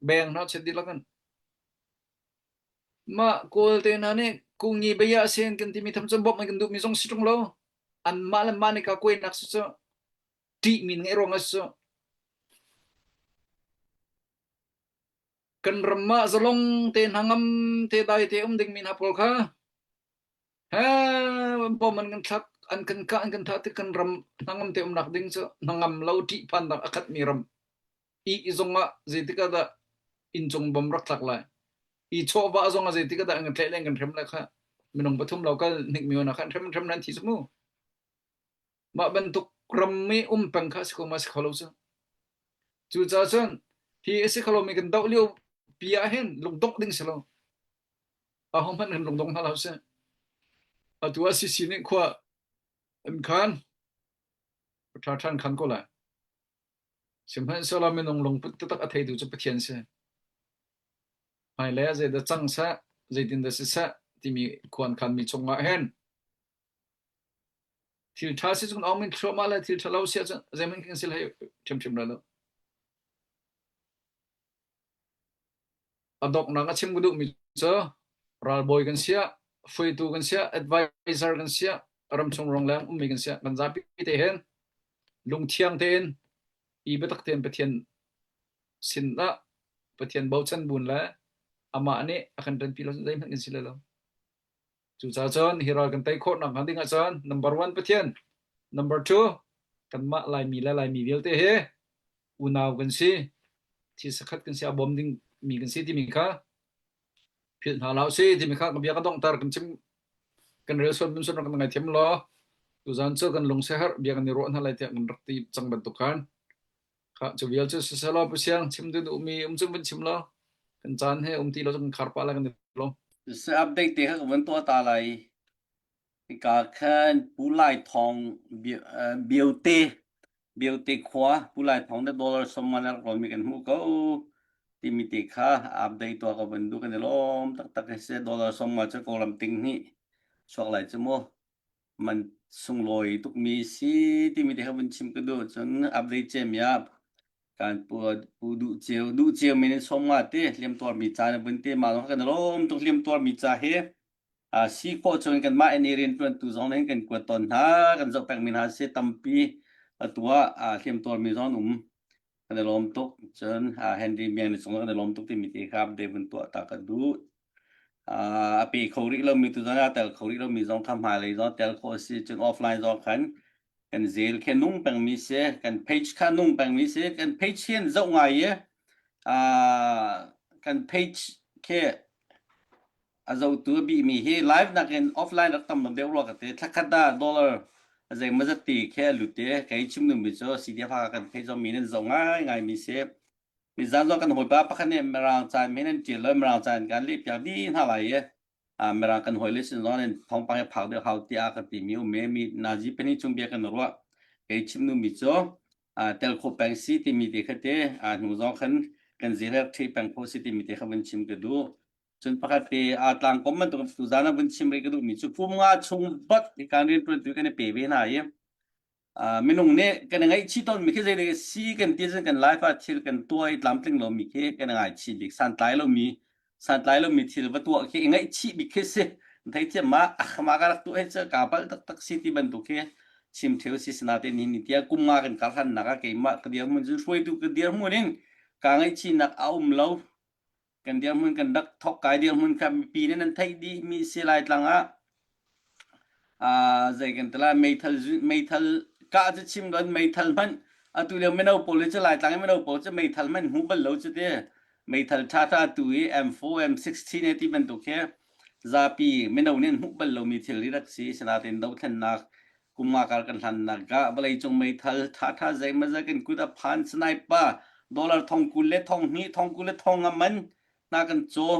Beng hnau chet dil kan. Ma kul te na ni, ku ngi be ya sen kan ti mi tham chun bok mai kan du mi zong si tung lo. An ma le ma ni ka kuai nak su su. Ti min ngai rong a su. Kan ram ma zalong te hnangam te dai te um ding min ha pol kha. Ha, bom an kan thlak, an kan ka, an kan tha te kan ram hnangam te um nak ding chu, hnangam lo ti phan dak a khat mi ram. I, i zong a, zei ti ka da, in chung bom rak thlak lai. I cho va zong a zei ti ka da, an kan tleh le an kan hrem lai kha. Minung pathum lo ka nik mi wana kha, hrem, hrem nan thi chu mu. Ma bantuk ram mi um peng kha si ko ma si ko lo chu. Chu cha chun, hi a si ko lo mi kan dau liu pia hen, lungdok ding si lo. A hong man kan lungdok na lo se. A tu a si si ni khua, em khan, tha than khan ko la. Sim han so la minung lungput tak tak a thei tu chu Pathian se. Hai le zei da chang sa, zei din da si sa, ti mi khuan khan mi chung ma hen. Thil tha si chung ong min thlo ma la, thil tha lo si a chun, zei min king si la hei, thim thim la lo. A dok nang a chim ka duh mi chu, ralbawi kan sia, fuitu kan sia, advisor kan sia, ram chung rong lang um mi kan sia, kan zapi te hen, lungthiang te in, i betak te in Pathian sin la, Pathian bau chan bun la, ama ni, a kan tan pi lo, zei min kan si la lo. Chu cha chun, hi ral kan tai khawh nak ding a chun, number one Pathian, number two, kan mah lai mi la lai mi vial te he, unau kan si, thi sakhat kan si, a bom ding mi kan si ti mi kha, philh hna lau si ti mi kha, ka bia ka dong tar kan chim, kan rel suan mun suan kan ngai thiam lo. Tu zan chu kan lung se har, bia kan ni ruah hna lai tiah kan rak ti cang bantuk khan. Kha, cu vial cu siseh law, Pasiang, chim duh duh mi um cun vun chim law, kan caan he um ti lo, kan khar pah lai kan ti lo. Siseh update te kha ka vun tuah ta lai. Hika khan Pu Lai Thawng Bio-, eh, Biote, Biote khua, Pu Lai Thawng nih dollar sawmnga rak rawl mi kan hmuh ko timi te kha update tuah ka vun duh kan i lawm taktak. Siseh dollar sawmnga cu Kawlram ting hnih suak lai cu maw? Man sunglawi tukmi si timi te kha vun chim ka duh. Cun update ciami ah Kan pu, pu duh ceu, duh ceu min in sawm nga te, hliam tuar mi ca na bun te, ma zong kan lawm tuk hliam tuar mi ca he. A, si ko chung kan ma en irin tuan tu zong nen kan kuat ton ha, kan zok pek min ha se tampi a tua, a, hliam tuar mi zong um. Kan lawm tuk, chun, a, Henry Miang ni chung kan lawm tuk ti mi te khap de bun tua ta ka duh. A, a pe kho ri lo mi tu zong a tel kho ri lo mi zong kham ha le zong tel kho si chun offline zong kan kan zel khe nung peng mi se, kan page kha nung peng mi se, kan page hian zauh ngai e. A, kan page khe a zauh tu a bih mi hi live nak in offline rak tam deuh ruak a te, thlakhat da dollar a zei maza ti khe a lu te, kei chim nu mi chu C D F a kan page zong mi nen zauh ngai ngai mi se. Mi zan zong kan hoi pa pakhat ne merang chan mi nen til lo merang chan kan li piak di hna lai e. A, merang kan hoi le sin zong nen thong pang e phak deuh hau ti a ka ti mi um e mi nazi peni chung bia kan ruah. Kei chim nu mi chu, a, tel kho peng si ti mi te kha te, a, hnu zong khan kan zi rek thi peng kho si ti mi te kha vun chim ka duh. Chun pakhat te, a, tlang kom man tu, tu zan a vun chim rei ka duh mi chu kum nga chung bak i kan rian tuan tu kan e pe ve hna e. A, minung ne kan ngaih chi ton mi khi zei le si kan ti zan kan life a thil kan tua i tlam tling lo mi khi kan ngai chi bik san tlai lo mi, san tlai lo mi thil va tua khi ngaih chi bik khi si. Thei thiam ma, a, ma ka rak tu he cha ka pal tak tak si ti ban tu khi chim theu si sina te ni ni tia kum nga kan kal han na ka kei ma ka dia mun zun hruai tu ka dia mun in ka ngaih chi nak a um lo. Kan dirhmun kan rak thawk kai dirhmun kha mipi nih nan theih dih mi si lai tlang ah, aa, zei kan ti lai, meithal zu-, meithal kah cu chim lo in meithal hmanh, atu lio mino pawl hi cu lai tlang i mino pawl cu meithal hmanh hmuh bal lo cu ti. Meithal ṭha ṭha tu i M four, M sixteen e ti bantuk hi zapi mino nih an hmuh bal lo mi thil rih rak si, sinain dothlennak kum nga kar kan hlannak ah vawleicung meithal ṭha ṭha zeihmanh kan kut a phan sniper dollar thong kul le thong hnih, thong kul le thong nga man hna kan caw.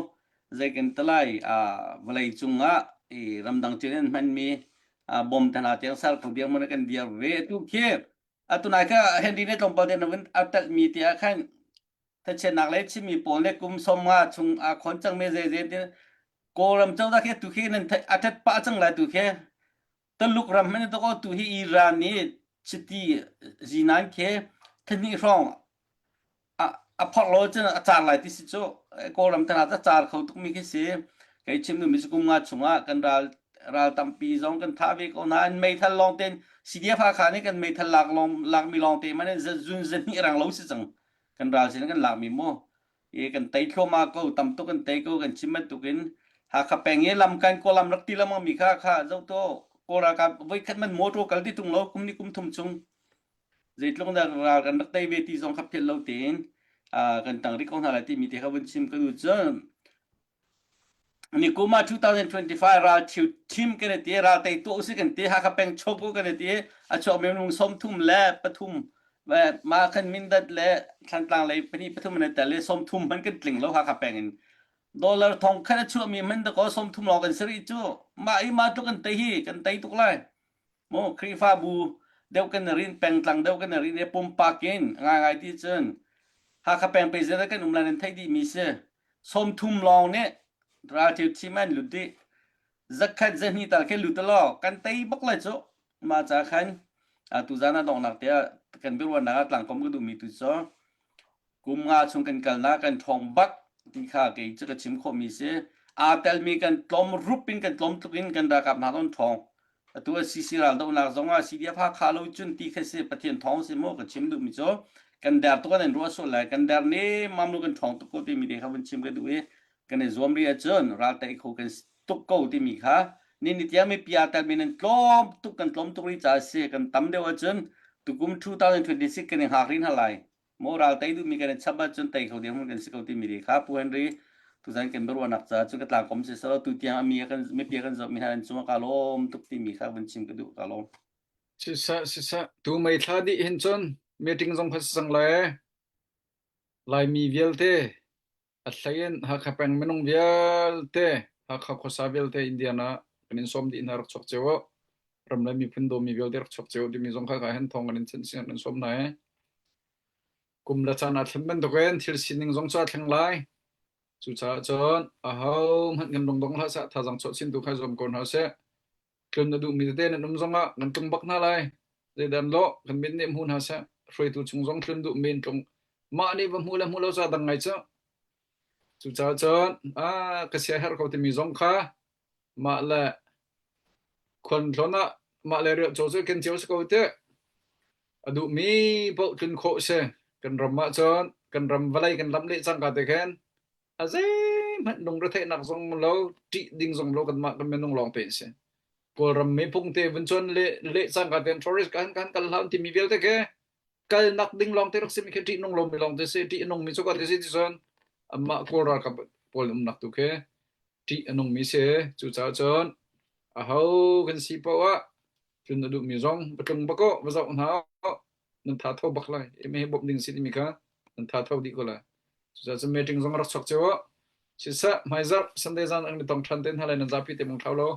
Zei kan ti lai, aa, vawleicung ah i ramdang cin in hmanmi, aa, bom te hna tiang sar kho dirhmun kan dir ve tu khi. Atu nai kha Henry nih tlawmpal te na vun a telh mi tiah khan thathiatnak lei chimmi pawl nih kum sawm nga chung aa khawn cang me zeizei ti Kawlram cozah khi tu khi nan a ṭhat pah cang lai tu khi. Taluk ram hmanh tuk tu hi Iran nih chiti zinan khi thahnih hrawng a, a phorh lo cun a car lai ti si cu. Kawlram thana a car kho tukmi khi si. Kei chim duhmi cu kum nga chungah kan ral, ral tampi zong kan thah ve ko hna. An meithal lawngte in C D F Hakha nih kan meithal lak lawng, lakmi lawngte hmanh in zun zahnih rang lo si cang. Kan ral sin kan lakmi maw? I kan tei thluahmah ko, tam tuk kan tei ko, kan chim bantuk in Hakha peng i lam kan Kawlram rak ti lam mi kha kha zoh tu Kawl ral ka voikhat man motor kal ti tung lo, kum ni kum thum chung. Zeitluk dah ral kan rak tei ve ti zong kha philh lo tein, aa, kan tang rih ko hna lai ti mi te kha vun chim ka duh cun. Nikum ah two thousand twenty-five ral thil thim kan i ti, ral tei tuah u si kan ti, Hakha peng chok u kan i ti, a chuak minung sawmthum le pathum, ve, mah khan Mindat le Thantlang lei pahnih pathum an i tel le sawmthum hmanh kan tling lo Hakha peng in. Dollar thong khat a chuah mi hmanh dah ko sawmthum lawng kan si rih cu, mah i mah tluk kan tei hi, kan tei tuk lai. Maw, Khrihfabu deuh kan rin, pengtlang deuh kan rin, e pumpak in, ngaingai ti cun, Hakha peng pei zia kan um lai nan theih dih mi si. Sawmthum lawng nih, ralṭheu thim an lut dih. Zakhat zahnih tal khi lut law, kan tei bak lai cu. Mah ca khan, aa, tuzan a donghnak te ah kan biaruahnak ah tlangkom ka duhmi tu cu. Kum nga chung kan kalnak kan ṭhawng bak ti kha kei cu ka chim khawhmi si. Aa telmi kan tlawm rup in kan tlawm tluk in kan ralkap hna tawn ṭhawng. Atu a C C raldohnak zongah C D F Hakha lo cun ti kha si, Pathian thawng si maw ka chim duhmi cu. Kan der tuk an ruah sual lai, kan der ne mam lo kan ṭhawng tuk ko timi te kha vun chim ka duh i kan i zuam rih ahcun ral tei kho kan tuk ko timi kha. Ni ni tiang mipi aa telmi nan tlawm tuk, kan tlawm tuk rih ca si, kan tam deuh ahcun tukum two thousand twenty-six kan i hngak rih hna lai. Maw ral tei duhmi kan i chap ahcun tei kho dirhmun kan si ko timi ri kha Pu Henry tuzan kan biaruahnak ca cun ka tlangkom si selaw tu tiang a mi a kan, mipi a kan zohmi hna an cungah ka lawm tuk timi kha vun chim ka duh ka lawm. Sisah, sisah. Tu May thla dih hin cun meeting zong kha sisang lai. Laimi vialte a hlei in Hakha peng minung vialte, Hakha khuasa vialte India na kan in sawm dih hna rak chuak cio. Ram le miphun dawmi vialte rak chuak cio timi zong kha, kha hen thawng kan in chanh sin kan in sawm hna. Kum le caan aa thlen bantukin thil sining zong cu aa thleng lai. Cucaah cun ahohmanh kan lungdong hlah seh, thazaang chuah chin tu kha zuam ko hna seh. Tlun a duhmi tete nan um zongah kan tlung bak hna lai. Zeidan law kan mit nih hmu hna seh. Hruaitu chung zong tlun duhmi in tlung, Mah nih va hmuh le hmuh lo ca dang ngai cu. Cucaah cun, a, ka sia herh ko timi zong kha, mah le khualtlawn ah, mah le rialh caw cu kan cio si ko te. A duhmi paoh tlun khawh si. Kan ram ah cun, kan ram vawlei kan lam leh cangka te khan, a zeihmanh lungretheihnak zong lo, ṭih ding zong lo, kanmah kan minung lawngte an si. Kawlram mephung te vun cuan leh, leh cangka te an tourist kan, kan kal hlan timi vialte khe, kalnak ding lawngte rak simi khe ṭih nung lomi lawngte si, ṭih a nungmi cu ka ti si ti cun, amah Kawl ralkap pawl umnak tu khe ṭih a nungmi si. Cucaah cun, aho kan si paoh ah, tlun a duhmi zong va tlung bak aw, va zoh hna aw, nan thatho bak lai. Emi he bawmh ding si timi kha nan thatho dih ko lai. Cucaah cun meeting zong rak chuak cio aw. Siseh, hmaizarh Sunday zan ang ni tong ṭhan te hna lai, nan zapi te mung thlau lo.